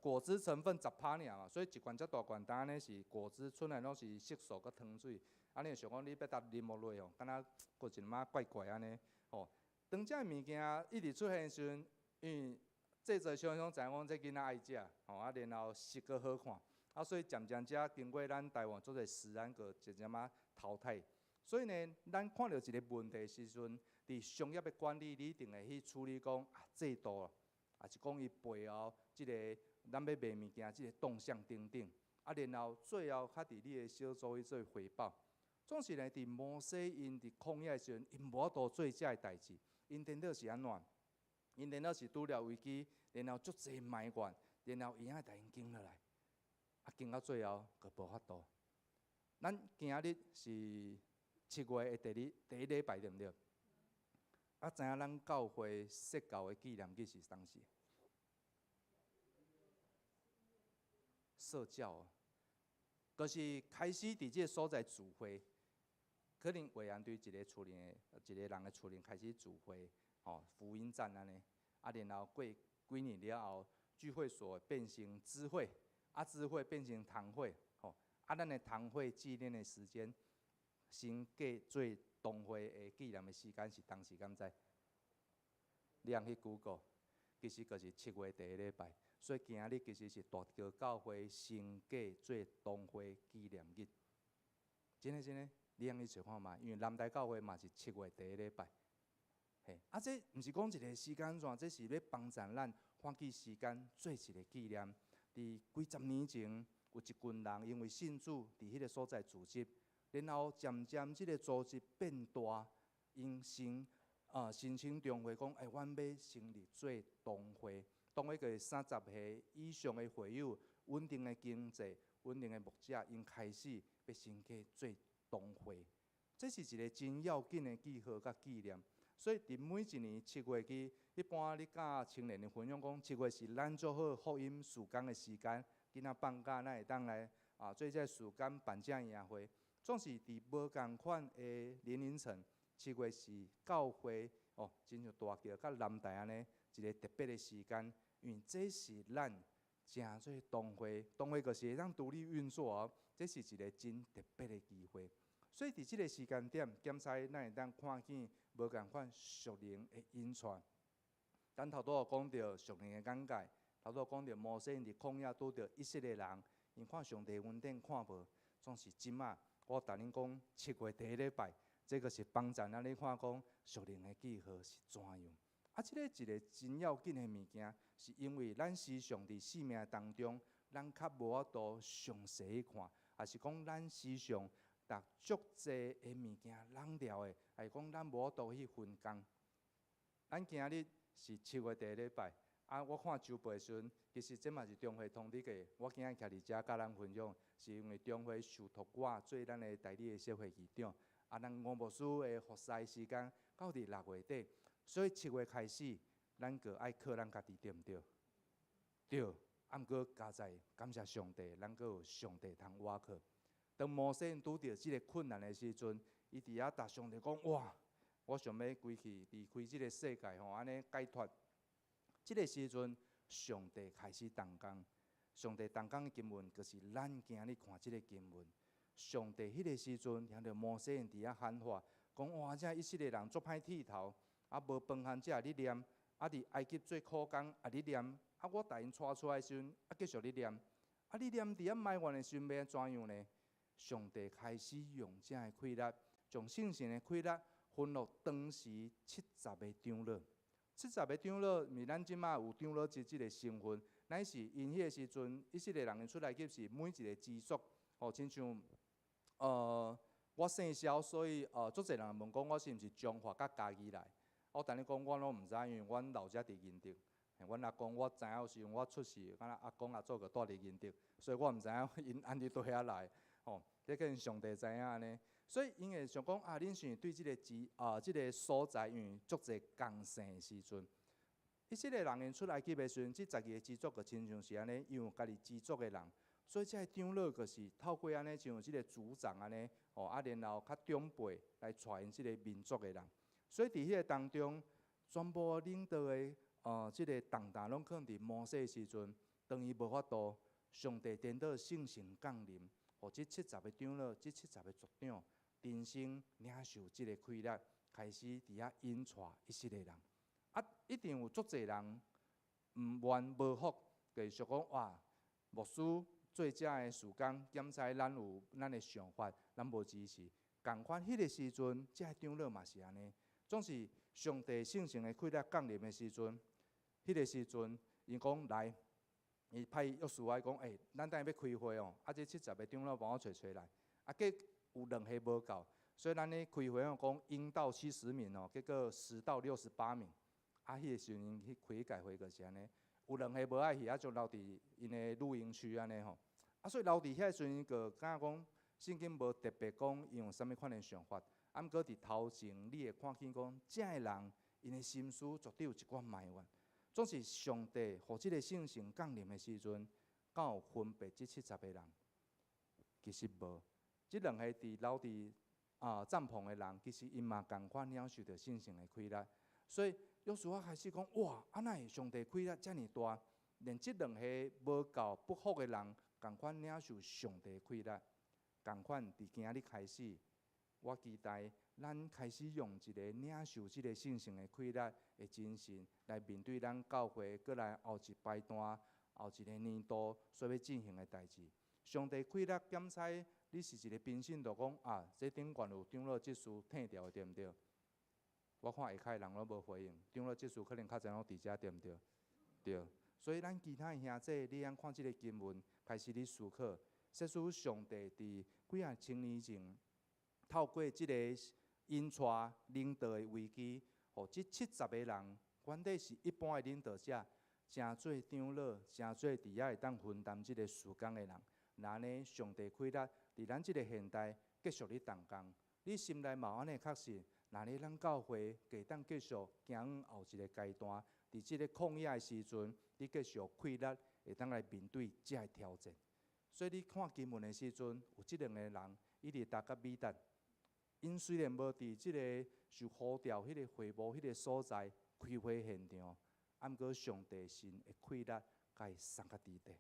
果汁成分10%爾嘛，所以一罐遮大罐，當呢是果汁出來攏是色素佮糖水，啊你會想講你欲搭啉落落哦，敢若過一點仔怪怪按呢吼。當這个物件一直出現時陣，因為製造廠商知影講這囡仔愛食，吼啊然後色閣好看，啊所以漸漸遮經過咱台灣做者食安閣漸漸仔淘汰。所以呢，咱看著一个問題時陣，佇商業的管理，你一定會去處理講啊制度。抑是講伊背後這个咱欲賣物件，這个動向等等，啊，然後最後較佇你的小組去做回報。總是呢，佇摩西𪜶佇曠野的時陣，𪜶無法度做這个代誌，𪜶顛倒是按怎？𪜶顛倒是拄著危機，然後足濟埋怨，然後伊愛共𪜶經落來，啊，經到最後，閣無法度。咱今仔日是7月的第二第一禮拜，對毋對？啊，知影咱教會設教的紀念日是當時？設教，就是開始佇這个所在聚會，可能偉安對一个厝裡的一个人的厝裡開始聚會，吼，福音站按呢，啊，然後過幾年了後，聚會所變成支會，啊，支會變成堂會，吼，啊，咱的堂會紀念的時間，先過做同會的紀念的時間是當時敢知？你通去 Google，其實就是7月第一禮拜，所以今仔日其實是大橋教會新過做同會紀念日。真的真的，你通去揣看覓，因為南台教會嘛是七月第一禮拜。嘿，啊，這毋是講一个時間線，這是欲幫助咱花幾時間做一个紀念。佇幾十年前，有一群人因為信主，佇彼个所在組織，然後漸漸這个組織變大，𪜶先申請中會講，欸，阮欲成立做同會，同會個30歲以上的會友，穩定的經濟，穩定的牧者，𪜶開始欲申請做同會，這是一个真要緊的記號佮紀念。所以佇每一年七月去，一般你佮青年的分享講，七月是咱做好福音事工的時間，囡仔放假，咱會當來做這个事工辦這營會。總是佇無仝款的年齡層，七月是教會哦，親像大橋佮南台按呢一个特別的時間，因為這是咱成做同會，同會就是會當獨立運作哦，這是一个真特別的機會。所以佇這个時間點，檢查咱會當看見無仝款屬靈的引帶。咱頭拄仔講著屬靈的眼界，頭拄仔講著摩西𪜶佇曠野拄著以色列人，𪜶看上帝恩典看無，總是這馬我逐恁講七月第一禮拜，這个是幫助咱咧看講屬靈的記號是怎樣。啊，這个一个真要緊的物件，是因為咱時常佇生命當中，咱較無法度詳細去看，抑是講咱時常逐足濟的物件籠牢的，抑是講咱無法度去分工。咱今日是七月第一禮拜，啊，我看週報的時陣，其實這嘛是中會通知過。我今日徛佇遮佮咱分享，是因為中會受託我做咱的代理的協會議長。啊，咱吳牧師的服侍時間到佇6月底，所以七月開始，咱閣愛靠咱家己，對毋對？對，啊，毋過佳哉感謝上帝，咱閣有上帝通倚靠。當摩西拄著這个困難的時陣，伊佇遐答上帝講：哇，我想欲歸去離開這个世界吼，按呢解脫。這个時陣，上帝開始動工。上帝動工的經文，就是咱今日看這个經文。上帝彼个時陣，聽著摩西𪜶佇遐喊話，講：哇，這以色列人足歹剃頭，啊，無飯通食，咧念，啊，佇埃及做苦工，啊，咧念，啊，我帶𪜶帶出來時陣，啊，繼續咧念，啊，你念佇遐埋怨的時陣，欲按怎樣呢？上帝開始用這个氣力，將聖城的氣力分予當時七十个長老。七十个長老，毋是咱這馬有長老級這个身份，乃是𪜶彼个時陣，以色列人𪜶出埃及是每一个支族，吼，親像，我姓蕭，所以足濟人問講我是毋是彰化佮嘉義來。我同你講，我攏毋知，因為阮老家佇仁德。阮阿公我知影有時陣我出世，敢若阿公阿祖就蹛佇仁德，所以我毋知影𪜶按佇佗遐來，吼，這可能上帝知影按呢。所以𪜶會想講啊，恁是對這个支啊，這个所在，因為足濟仝姓的時陣，以色列人𪜶出埃及的時陣，這十二个支族就親像是按呢，𪜶有家己支族的人，所以這个長老就是透過按呢，像這个族長按呢，吼啊，然後較長輩來帶𪜶這个民族的人。所以佇彼个當中，全部領導的這个重擔攏囥佇摩西的時陣，當伊無法度，上帝顛倒聖神降臨，予這七十个長老、這七十个族長，重新領受這个氣力，開始佇遐引帶以色列人。啊，一定有足濟人毋願無服，繼續講哇，牧師做這个事工，檢查咱有咱的想法，咱無支持。仝款彼个時陣，這个長老嘛是按呢。總是上帝聖神的氣力降臨的時陣，彼个時陣，𪜶講來，伊派約書亞講，欸，咱等下欲開會哦，啊，這七十个長老幫我揣揣來，啊，結有兩个無夠，所以咱咧開會哦，講應到70名哦，結果實到68名，啊，彼个時陣𪜶去開彼屆會就是按呢，有兩个無愛去，啊，就留佇𪜶的露營區按呢吼，啊，所以留佇遐時陣，就感覺講聖經無特別講𪜶有啥物款的想法。啊，毋過佇頭前，你會看見講，這个人𪜶的心思絕對有一寡埋怨。總是上帝予這个聖神降臨的時陣，敢有分別這七十个人？其實無，這兩个佇留佇帳篷的人，其實𪜶嘛仝款領受著聖神的氣力。所以約書亞開始講：哇，啊哪會上帝氣力遮爾大？連這兩個無夠不服的人，仝款領受上帝氣力，仝款佇今仔日開始。我期待咱開始用一個領受這個聖神的氣力的精神，來面對咱教會閣來後一階段、後一个年度所欲進行的代誌。上帝氣力檢查你是一个平信徒，講啊，這頂懸有長老執事退掉的，對毋對？我看下跤的人攏無回應，長老執事可能較早攏佇遮，對毋對？對。所以咱其他的兄弟，你按看這个經文，開始咧思考，設使上帝佇幾仔千年前，透過這個引帶領導的危機，予這七十个人，原底是一般的領導者，成做長老，成做佇遐會當分擔這個事工的人。若按呢，上帝氣力佇咱這个現代繼續咧動工，你心內嘛有按呢確信？若呢，咱教會會當繼續行往後一个階段，佇這个曠野的時陣，你繼續氣力會當來面對這个挑戰。所以你看經文的時陣，有這兩個人，以利達佮米達。𪜶雖然無佇這个受呼召彼个會幕彼个所在開會現場，啊，毋過上帝神的氣力共伊送較佇地。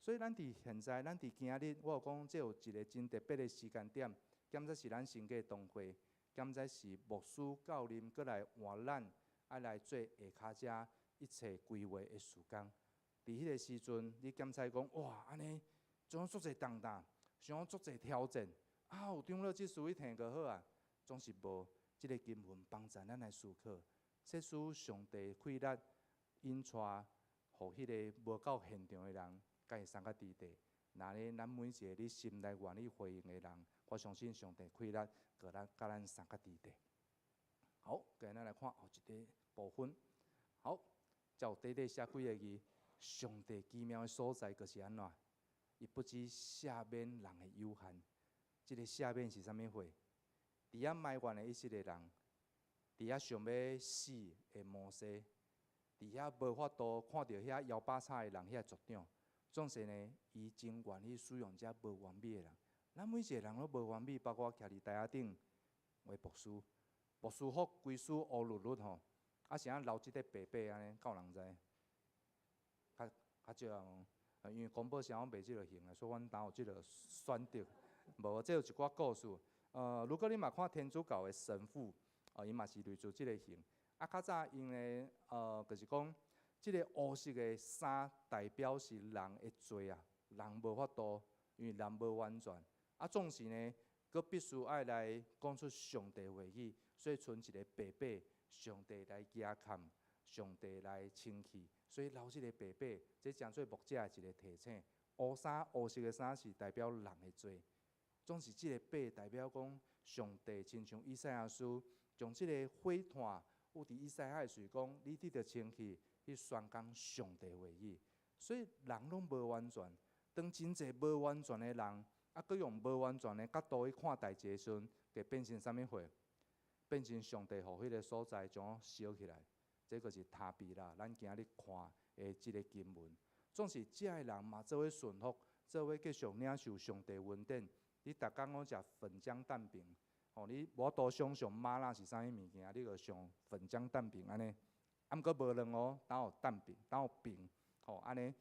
所以咱佇現在，咱佇今日，我有講這有一个真特別的時間點，敢才是咱神家同會，敢才是牧師教練閣來換咱，愛來做下跤遮一切規劃的事工。佇彼个時陣，你檢查講哇，按呢，總足濟重擔，想足濟挑戰。啊，有長老執事去聽就好啊，總是無這个經文幫助咱來思考。設使上帝氣力引帶，予彼个無到現場的人，共伊送較佇地。若呢，咱每一个你心內願意回應的人，我相信上帝氣力，閣咱共咱送較佇地。好，今日咱來看後一个部分。好，才有短短寫幾个字：上帝奇妙的所在，就是按怎？伊不止赦免人的有限。這个赦免是啥物貨？佇遐埋怨的以色列人，佇遐想欲死的摩西，佇遐無法度看著遐搖把叉的人，遐族長，總是呢，伊真願意使用這無完美的人。咱每一个人攏無完美，包括徛佇台仔頂的牧師，牧師服規身烏漉漉吼，啊是按怎留這塊白白按呢，敢有人知？較較少啊，因為廣播聲攏袂這个型啊，所以阮當有這个選擇。無，這有一寡故事。如果你嘛看天主教的神父，伊嘛是類似這个型。啊，較早𪜶的就是講，這个烏色的衫代表是人的罪啊，人無法度，因為人無完全。啊，總是呢，閣必須愛來講出上帝話語，所以賰一个白馬，上帝來舉崁，上帝來清氣，所以留這个白馬，這成做牧者的一个提醒。烏衫烏色的衫是代表人的罪，總是這个馬代表講上帝，親像以賽亞書將這个火炭有佇以賽亞的喙講，你得著清氣去宣講上帝話語，所以人攏無完全，當真濟無完全的人，啊，閣用無完全的角度去看代誌的時陣，會變成啥物貨？變成上帝予彼个所在將燒起來，這個是塔比拉。咱今日看的這个經文，總是遮的人嘛做伙順服，做伙繼續領受上帝恩典。你逐工攏食粉漿蛋餅，吼，你無法度想象嗎哪是啥物物件，你就想粉漿蛋餅按呢。啊，毋過無卵哦，焦有蛋餅，焦有餅，吼，按呢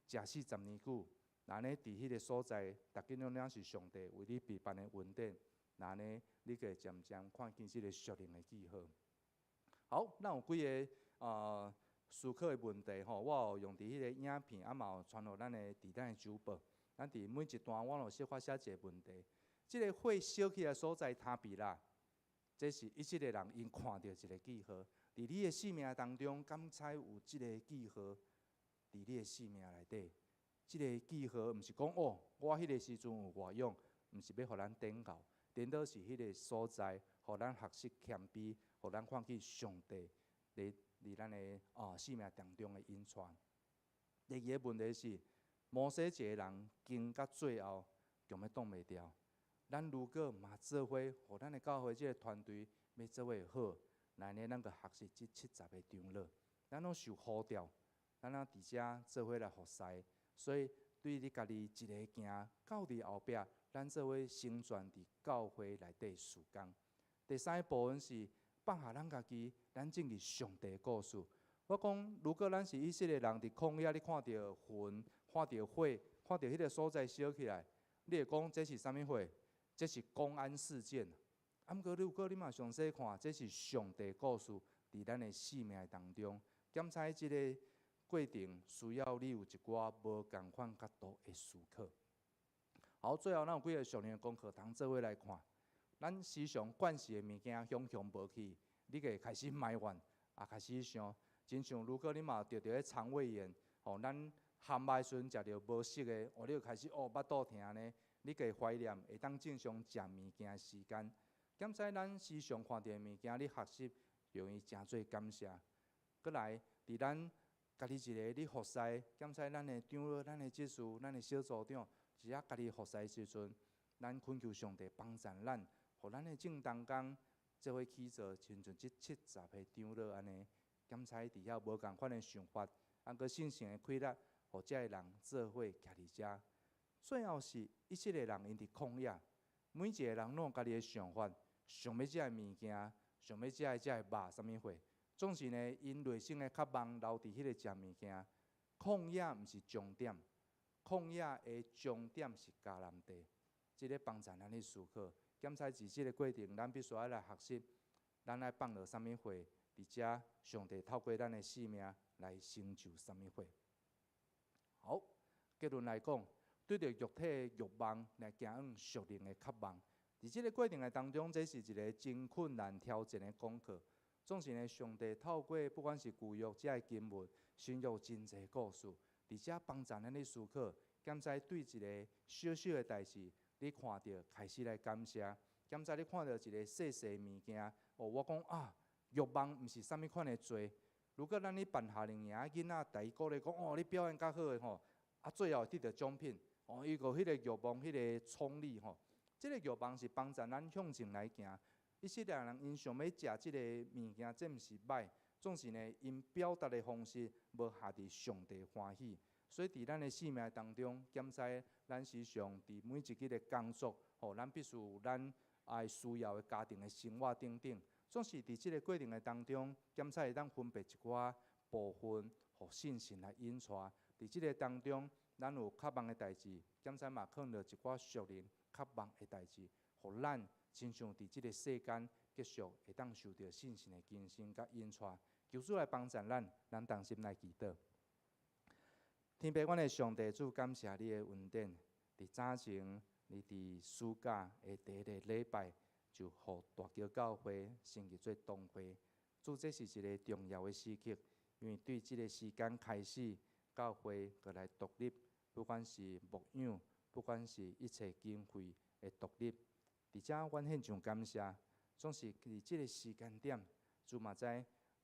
食40年久，若按呢佇彼个所在，逐日攏領受上帝為你備辦的恩典，若按呢，你會漸漸看見這个屬靈的記號。好，咱有幾个思考的問題吼，我有用佇彼个影片，啊嘛有傳予咱的佇咱的周報。咱佇每一段我有小可寫一个問題。這个火燒起來所在，塔比拉，這是以色列人𪜶看著一个記號。佇你的生命當中，敢猜有這个記號？佇你的生命內底，這个記號毋是講哦，我彼个時陣有偌勇，毋是欲予咱顛倒，顛倒是彼个所在，予咱學習謙卑，予咱看見上帝佇咱的生命當中的引帶。第二个問題是，摩西一个人經到最後，強欲擋袂牢。咱如果嘛做伙，予咱的教會這个團隊欲做伙好，來呢，咱閣學習這七十个長老，咱攏受呼召，咱攏佇遮做伙來服侍。所以對你家己一个行到佇後壁，咱做伙成全佇教會內底事工。第三个部分是放下咱家己，咱進入上帝故事。我講，如果咱是以色列人佇曠野，你看著雲，看著火，看著彼个所在燒起來，你會講這是啥物火？這是公安事件。啊，毋過如果你嘛詳細看，這是上帝故事佇咱的生命當中。檢查這个過程需要你有一寡無仝款角度的思考。好，最後咱有幾个屬靈的功課通做伙來看。咱時常慣勢的物件，雄雄無去，你會開始埋怨，也開始想，親像如果你嘛著著彼腸胃炎，吼，咱含肉的時陣食著無熟的，哦，你就開始哦腹肚疼呢。你會懷念會當正常食物件的時間。檢查咱時常看著的物件，你學習用伊誠做感謝。閣來，佇咱家己一个咧服侍，檢查咱的長老、咱的執事、咱的小組長，只要家己服侍的時陣，咱懇求上帝幫助咱，予咱的眾同工做伙起做，親像這七十个長老按呢，檢查佇遐無仝款的想法，啊，閣信心的氣力，予遮个人做伙徛佇遮。最後是以色列人𪜶佇曠野，每一个人攏有家己的想法，想欲食的物件，想欲食的這个肉啥物貨，總是呢，𪜶內心的渴望留佇彼个食物件。曠野毋是終點，曠野的終點是迦南地。這个幫助咱去思考，檢查佇這个過程，咱必須愛來學習，咱愛放落啥物貨，佇遮上帝透過咱的生命來成就啥物貨。好，結論來講，對著肉體的欲望來行往屬靈的渴望，佇這个過程的當中，這是一个真困難挑戰的功課。總是呢，上帝透過不管是舊約遮的經文，新約真濟故事，佇遮幫助咱去思考，檢查對一个小小的代誌，你看著開始來感謝；檢查你看著一个細細物件，哦，我講啊，欲望毋是啥物款的罪。如果咱去辦夏令營，囡仔逐伊鼓勵講，哦，你表現較好的吼，啊，最後會得著獎品。哦，伊個彼个欲望，彼个衝力吼，這个欲望是幫助咱向前來行。以色列人𪜶想欲食這个物件，這毋是歹，總是呢，𪜶表達的方式無合佇上帝歡喜。所以佇咱的生命當中，檢查咱時常佇每一日的工作，吼，咱必須有咱愛需要的家庭的生活等等。總是佇這个過程的當中，檢查會當分別一寡部分，予信心來引帶。佇這个當中，咱有渴望的代誌，檢查嘛囥著一寡屬靈渴望的代誌，予咱親像佇這个世間繼續會當受著信心的更新佮引帶。求主來幫贊咱，咱同心來祈禱。天父，阮的上帝主，感謝你的恩典。佇早前，你佇暑假的第一个禮拜，就予大橋教會成立做堂會。主，這是一个重要的時刻，因為對這个時間開始，教會閣來獨立，不管是牧養，不管是一切經費的獨立。佇遮，阮獻上感謝，總是佇這个時間點，主嘛知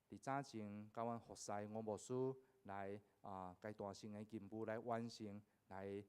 佇早前佮阮服侍吳牧師來階段性的任務來完成，來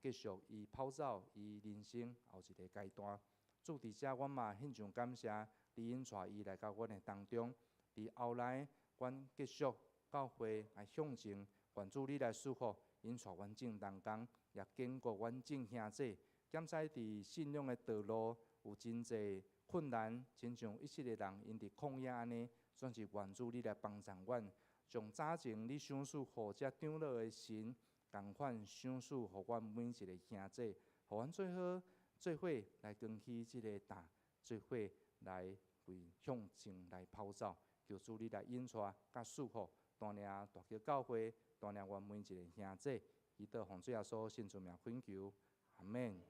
繼續伊跑走伊人生後一个階段。主，佇遮，阮嘛獻上感謝，你引帶伊來到阮的當中。佇後來，阮繼續教會來向前，願主你來賜福，引帶阮眾同工，也堅固阮眾兄弟。檢查佇信仰的道路有真濟困難，親像以色列人𪜶佇曠野按呢，總是願主你來幫助阮，將早前你賞賜予這長老的神，仝款賞賜予阮每一个兄弟，予阮做好做伙來扛起這个擔，做伙來為向前來跑走。求主你來引帶佮賜福，帶領大橋教會，帶領阮每一个兄弟，祈禱奉主耶穌聖主名懇求，阿們。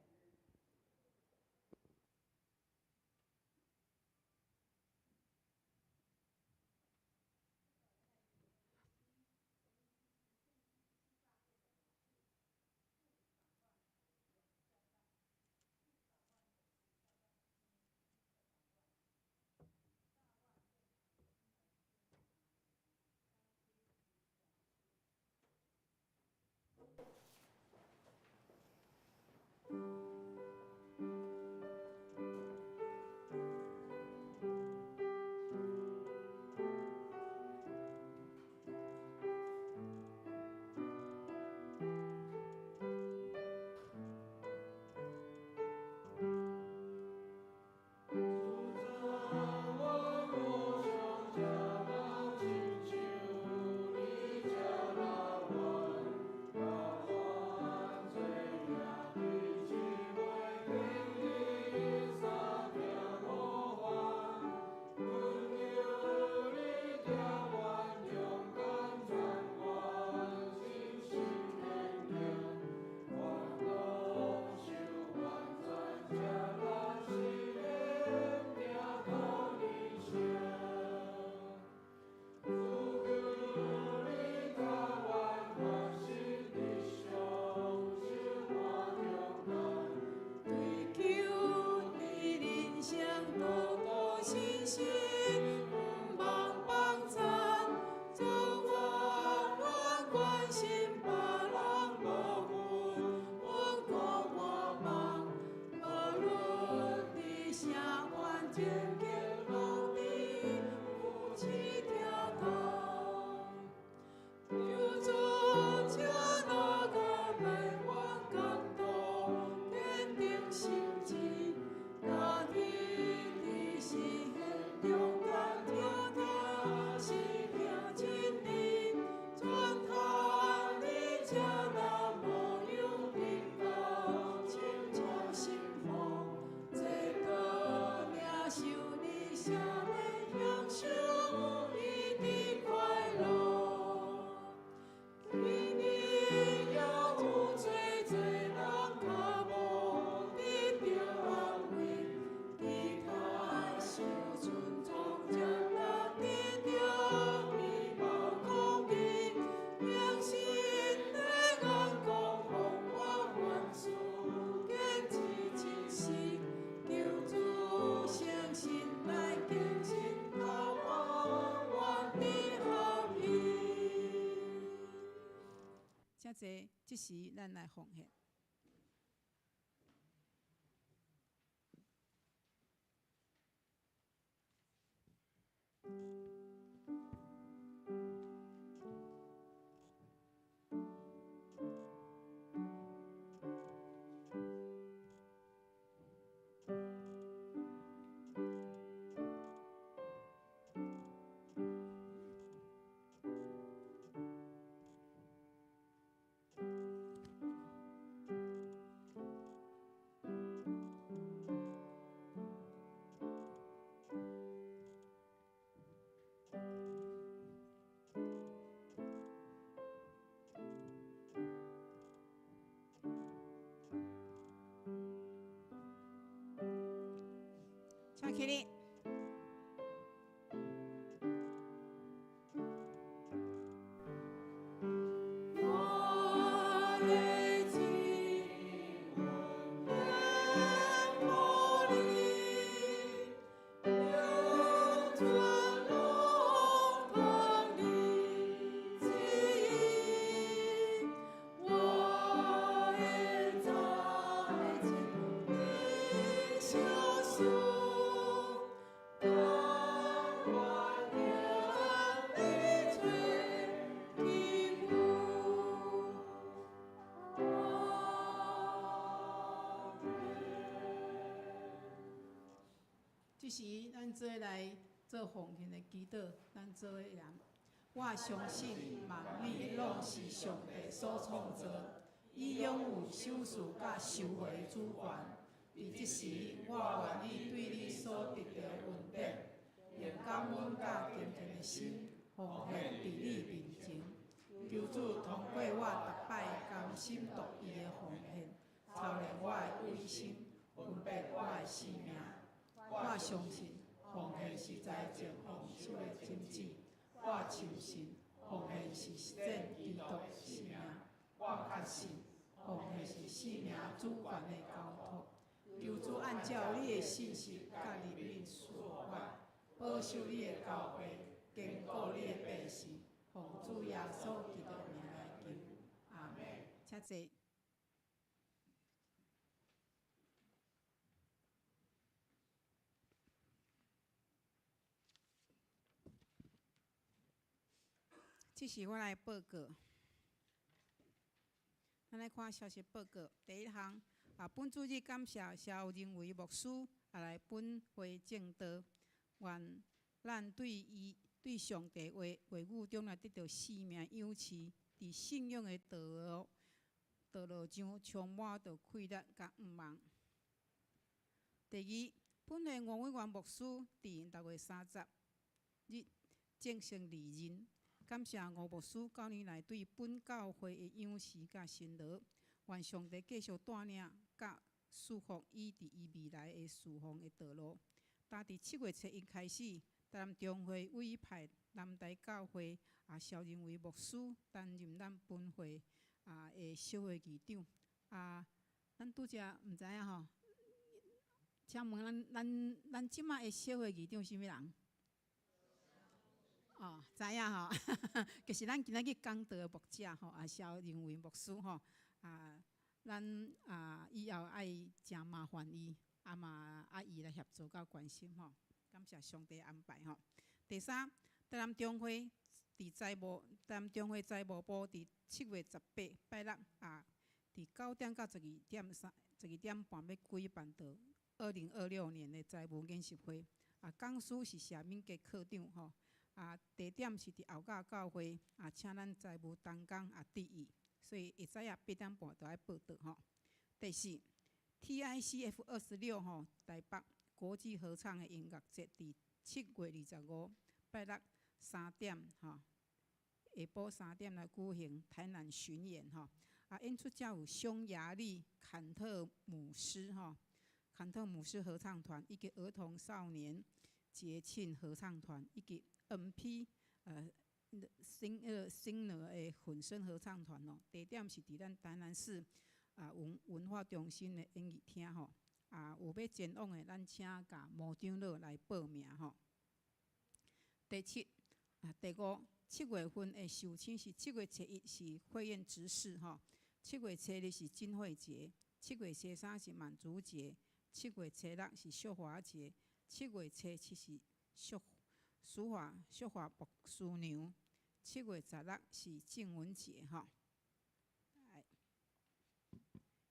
請坐，這時咱來奉獻。起立。我的亲恩膏你，永存龙堂的旨意，我的财产你相属，甘愿让你做天父。這時，咱做伙來做奉獻的祈禱，咱做伙來。我相信萬物攏是上帝所創造，伊擁有賞賜佮收回的主權。佇這時，我願意對你所得著的恩典，用感恩佮虔誠的心奉獻佇你面前。求主通過我逐擺甘心樂意的奉獻，操練我的偽心，分別我的生命。我相信奉獻是財政豐收的種子。我深信奉獻是實踐基督的生命。我確信奉獻是生命主權的交託。求主按照你的信實佮憐憫賜予我，保守你的教會，堅固你的百姓。奉主耶穌基督的名來求，阿們。請坐。這是我來報告。咱來看消息報告，第一項啊，本主日感謝蕭仁偉牧師啊來本會證道，願咱對伊對上帝話話語中來得著生命養飼，佇信仰的道路道路上充滿著氣力佮向望。第二，本會吳委員牧師佇6月30日正式離任。感謝吳牧師九年來對本教會的養飼佮辛勞，願上帝繼續帶領佮祝福伊佇伊未來的事奉的道路。打佇7月初一開始，台南中會委派南台教會啊蕭仁偉牧師擔任咱本會啊的小會議長。啊，咱拄才毋知影吼，請問咱咱咱這擺的小會議長是啥物人？哦，知影吼，就是咱今仔日講道的牧者吼，啊，蕭仁偉牧師吼，啊，咱啊以後愛誠麻煩伊，啊嘛愛伊來協助佮關心吼，感謝上帝安排吼。第三，台南中會佇財務，台南中會財務部佇7月18拜六啊，佇9點到12點三，12點半欲舉辦著2026年的財務研習會，啊，講師是謝敏傑課長吼。啊，地點是佇後甲教會，啊，請咱財務同工啊致意，所以會早啊8點半就愛報到吼。第四，TICF 26吼台北國際合唱的音樂節，佇7月25拜六三點吼，下晡3點來舉行台南巡演吼。啊，演出者有匈牙利坎特姆斯吼，坎特姆斯合唱團以及兒童少年節慶合唱團以及 M.P. 新新兒的混聲合唱團哦，地點是佇咱台南市啊文文化中心的演藝廳吼。啊，有欲前往的，咱請共吳長老來報名吼。第七啊，第五，7月份的壽星是7月初一是會宴執事吼，7月初二是金會節，7月初三是滿足節，7月初六是淑華節，7月初七是淑。淑華淑華牧師娘，7月16是靜文節吼。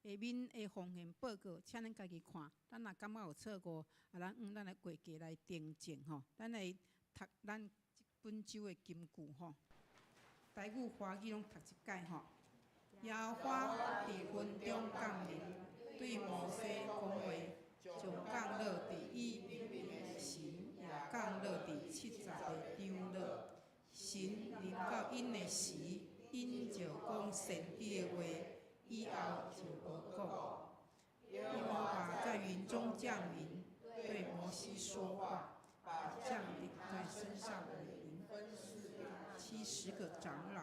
下面的奉獻報告，請恁家己看。咱若感覺有錯誤，啊，咱用咱的會計來訂正吼。咱來讀咱本週的金句吼。台語、華語攏讀一擺吼。耶和華佇雲中降臨，對摩西講話，將降落佇伊面的神，也降落佇70个長老。神臨到𪜶的時，𪜶就講先知的話，以後就無講。耶和華在雲中降臨，對摩西說。个长老，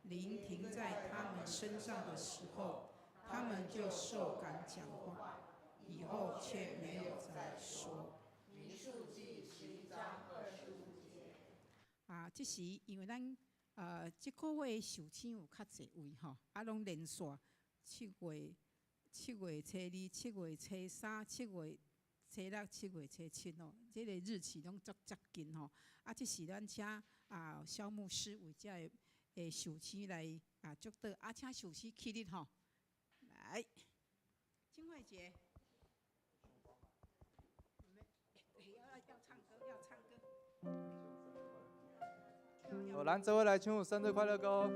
灵停在他們身上的時候，他們就受感講話，以後卻沒有再說。民數記11章25節。啊，這是因為咱這個月壽星有較濟位吼，啊，攏連續7月初2、7月初3、7月初6、7月初7吼，這個日期攏足接近吼。啊，這是咱請啊蕭牧師為這个的壽星來啊祝禱，啊，請壽星起立吼。來，金慧姐，要唱歌，要唱歌。好，咱做伙來唱生日快樂歌。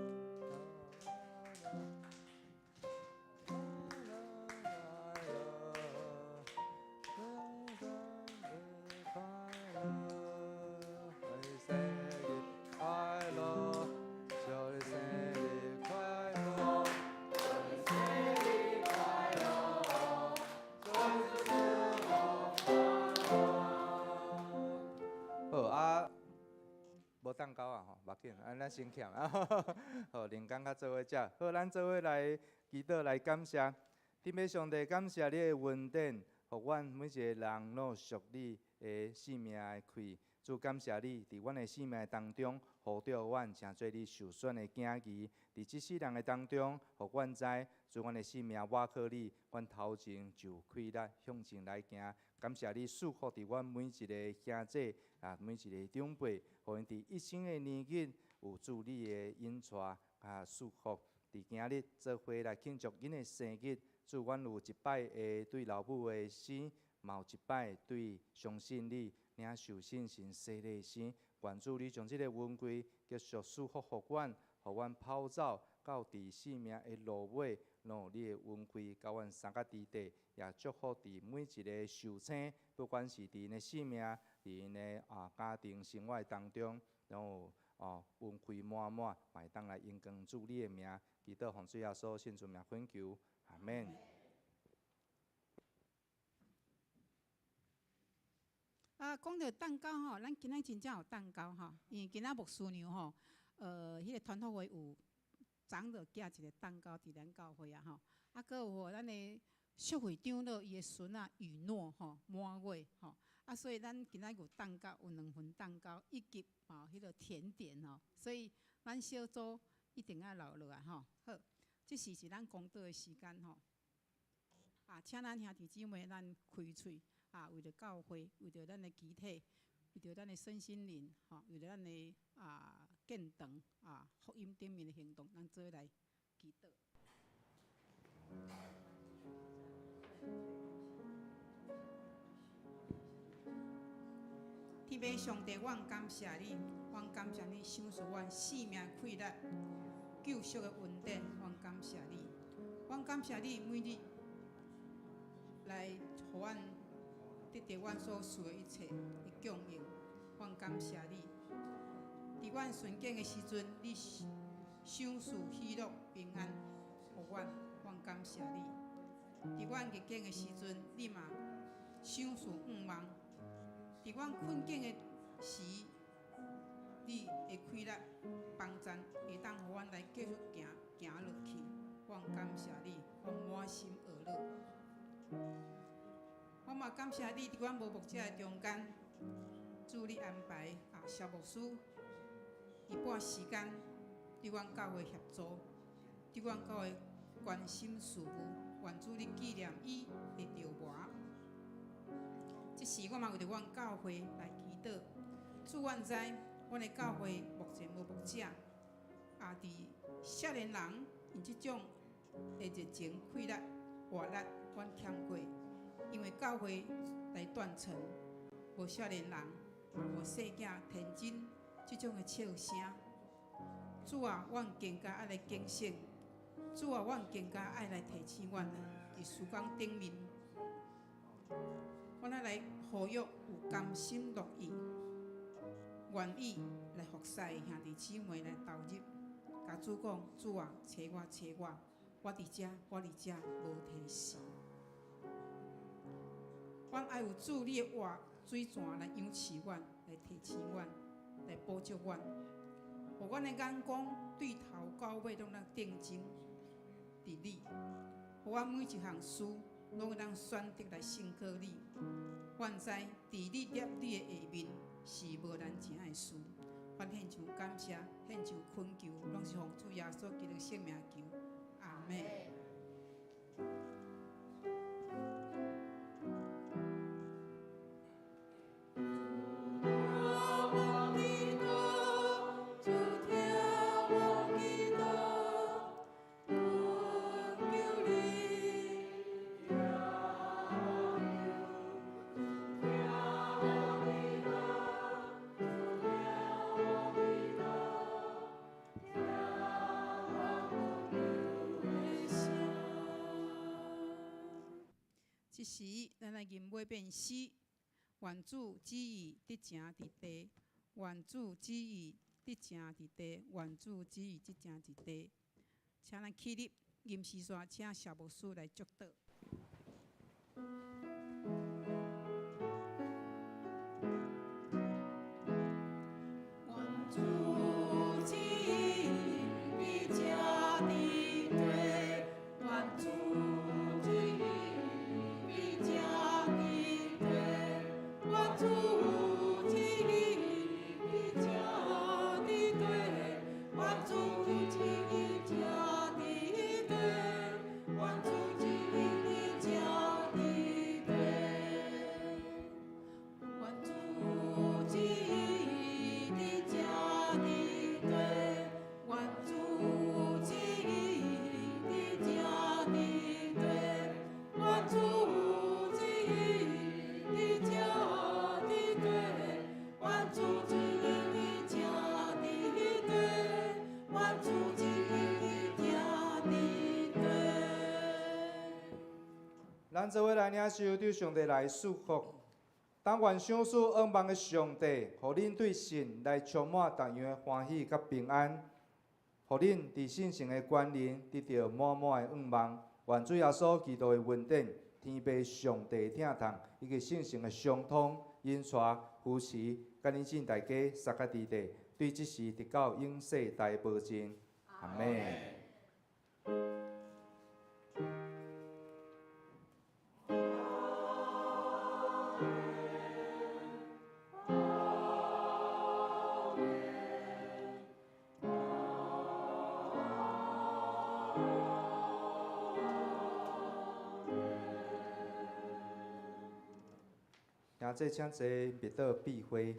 生日快樂，祝你生日快樂，祝你生日快樂，祝你生日快樂。好啊，無蛋糕啊吼，無要緊，啊咱先欠啊。好，靈工較做伙食。好，咱做伙來祈禱來感謝，天父上帝，感謝你的恩典，予阮每一個人攏有屬你的生命的氣。主感謝你，佇阮的生命當中，呼召阮成做你受選的囝兒。佇這世人的當中，予阮知，主阮的生命倚靠你，阮頭前就有氣力向前來行。感謝你賜福佇阮每一个兄姊啊，每一个長輩，予𪜶佇一生的年日有主你的引帶啊賜福。佇今日做伙來慶祝𪜶的生日，主阮有一擺的對老母的生，嘛有一擺對相信你領受聖神洗禮生。願主你將這个恩惠繼續賜福予阮，予阮跑走到佇生命的路尾，攏有你的恩惠，佮阮相佮佇底，也祝福佇每一个壽星，不管是佇𪜶的生命、佇𪜶的啊家庭生活當中，攏有哦恩惠滿滿，嘛會當來榮光主你的名，祈禱奉主耶穌聖尊名懇求，阿們。啊，講著蛋糕吼，咱今仔真正有蛋糕吼，因為今仔牧師娘吼，彼個團託會有長老寄一個蛋糕佇咱教會啊吼，啊，閣有吼咱的淑慧長老伊的孫仔雨諾吼滿月吼，啊，所以咱今仔有蛋糕，有兩份蛋糕以及吼彼個甜點吼，所以咱小組一定愛留落來吼。好，這時是咱講道的時間吼，啊，請咱兄弟姊妹咱開喙。啊，為著教會，為著咱的肢體，為著咱的身心靈，吼，為著咱的啊建堂啊福音頂面的行動，咱做伙來祈禱。天父上帝，阮感謝你，阮感謝你賞賜阮生命氣力、救贖的恩典，阮感謝你，阮感謝你每日來予阮得著阮所需的一切的供應，阮感謝你。佇阮順境的時陣，你賞賜喜樂平安予阮，阮感謝你。佇阮逆境的時陣，你嘛賞賜向望。佇阮困境的時，你的氣力幫贊，會當予阮來繼續行行落去。阮感謝你，阮滿心喜樂。我嘛感謝你，佇阮無牧者的中間，主你安排啊，蕭牧師一半時間佇阮教會協助，佇阮教會關心事務，願主你紀念伊的著磨。這時我嘛為著阮教會來祈禱，主阮知，阮的教會目前無牧者，啊，佇少年人𪜶這種的熱情、氣力、活力，阮欠過。因為教會來斷層，無少年人，嘛無細囝天真這種的笑聲。主啊，阮更加愛來警醒；主啊，阮更加愛來提醒阮，佇事工頂面，阮愛來呼籲有甘心樂意、願意來服侍的兄弟姊妹來投入。共主講：主啊，揣我，揣我，我佇遮，我佇遮，無提時。阮愛有主你的活水泉來養飼阮，來提醒阮，來補足阮。予阮的眼光对头到尾拢当定睛伫你，予阮每一项事拢会当选择来信靠你。阮知伫你律例的下面是无难成的事。阮献上感谢，献上恳求，拢是奉主耶稣基督圣名求，阿们。这时，咱来吟尾变诗，愿主旨意得成伫地，愿主旨意得成伫地，愿主旨意得成伫地。请咱起立，吟诗煞，请谢牧师来祝祷。愿主旨意得成伫地，愿主旨意得成伫地，愿主旨意得成伫地，愿主旨意成伫地，愿主旨意得成伫地，愿主旨意得成伫地，愿主旨意得成伫地，愿主旨意得成伫地，愿主旨意得成伫地，愿主旨意得成伫地。咱做伙来领受对上帝来祝福。但愿赏赐仰望的上帝，予恁对信来充满同样的欢喜佮平安，予恁伫圣城的关联得到满满的仰望。愿主耶稣基督的恩典、天父上帝疼痛以及圣神的相通、引带、扶持，佮恁众大家三个弟弟，对这时直到永世大保证。阿们。兄弟，请坐，密道闭会。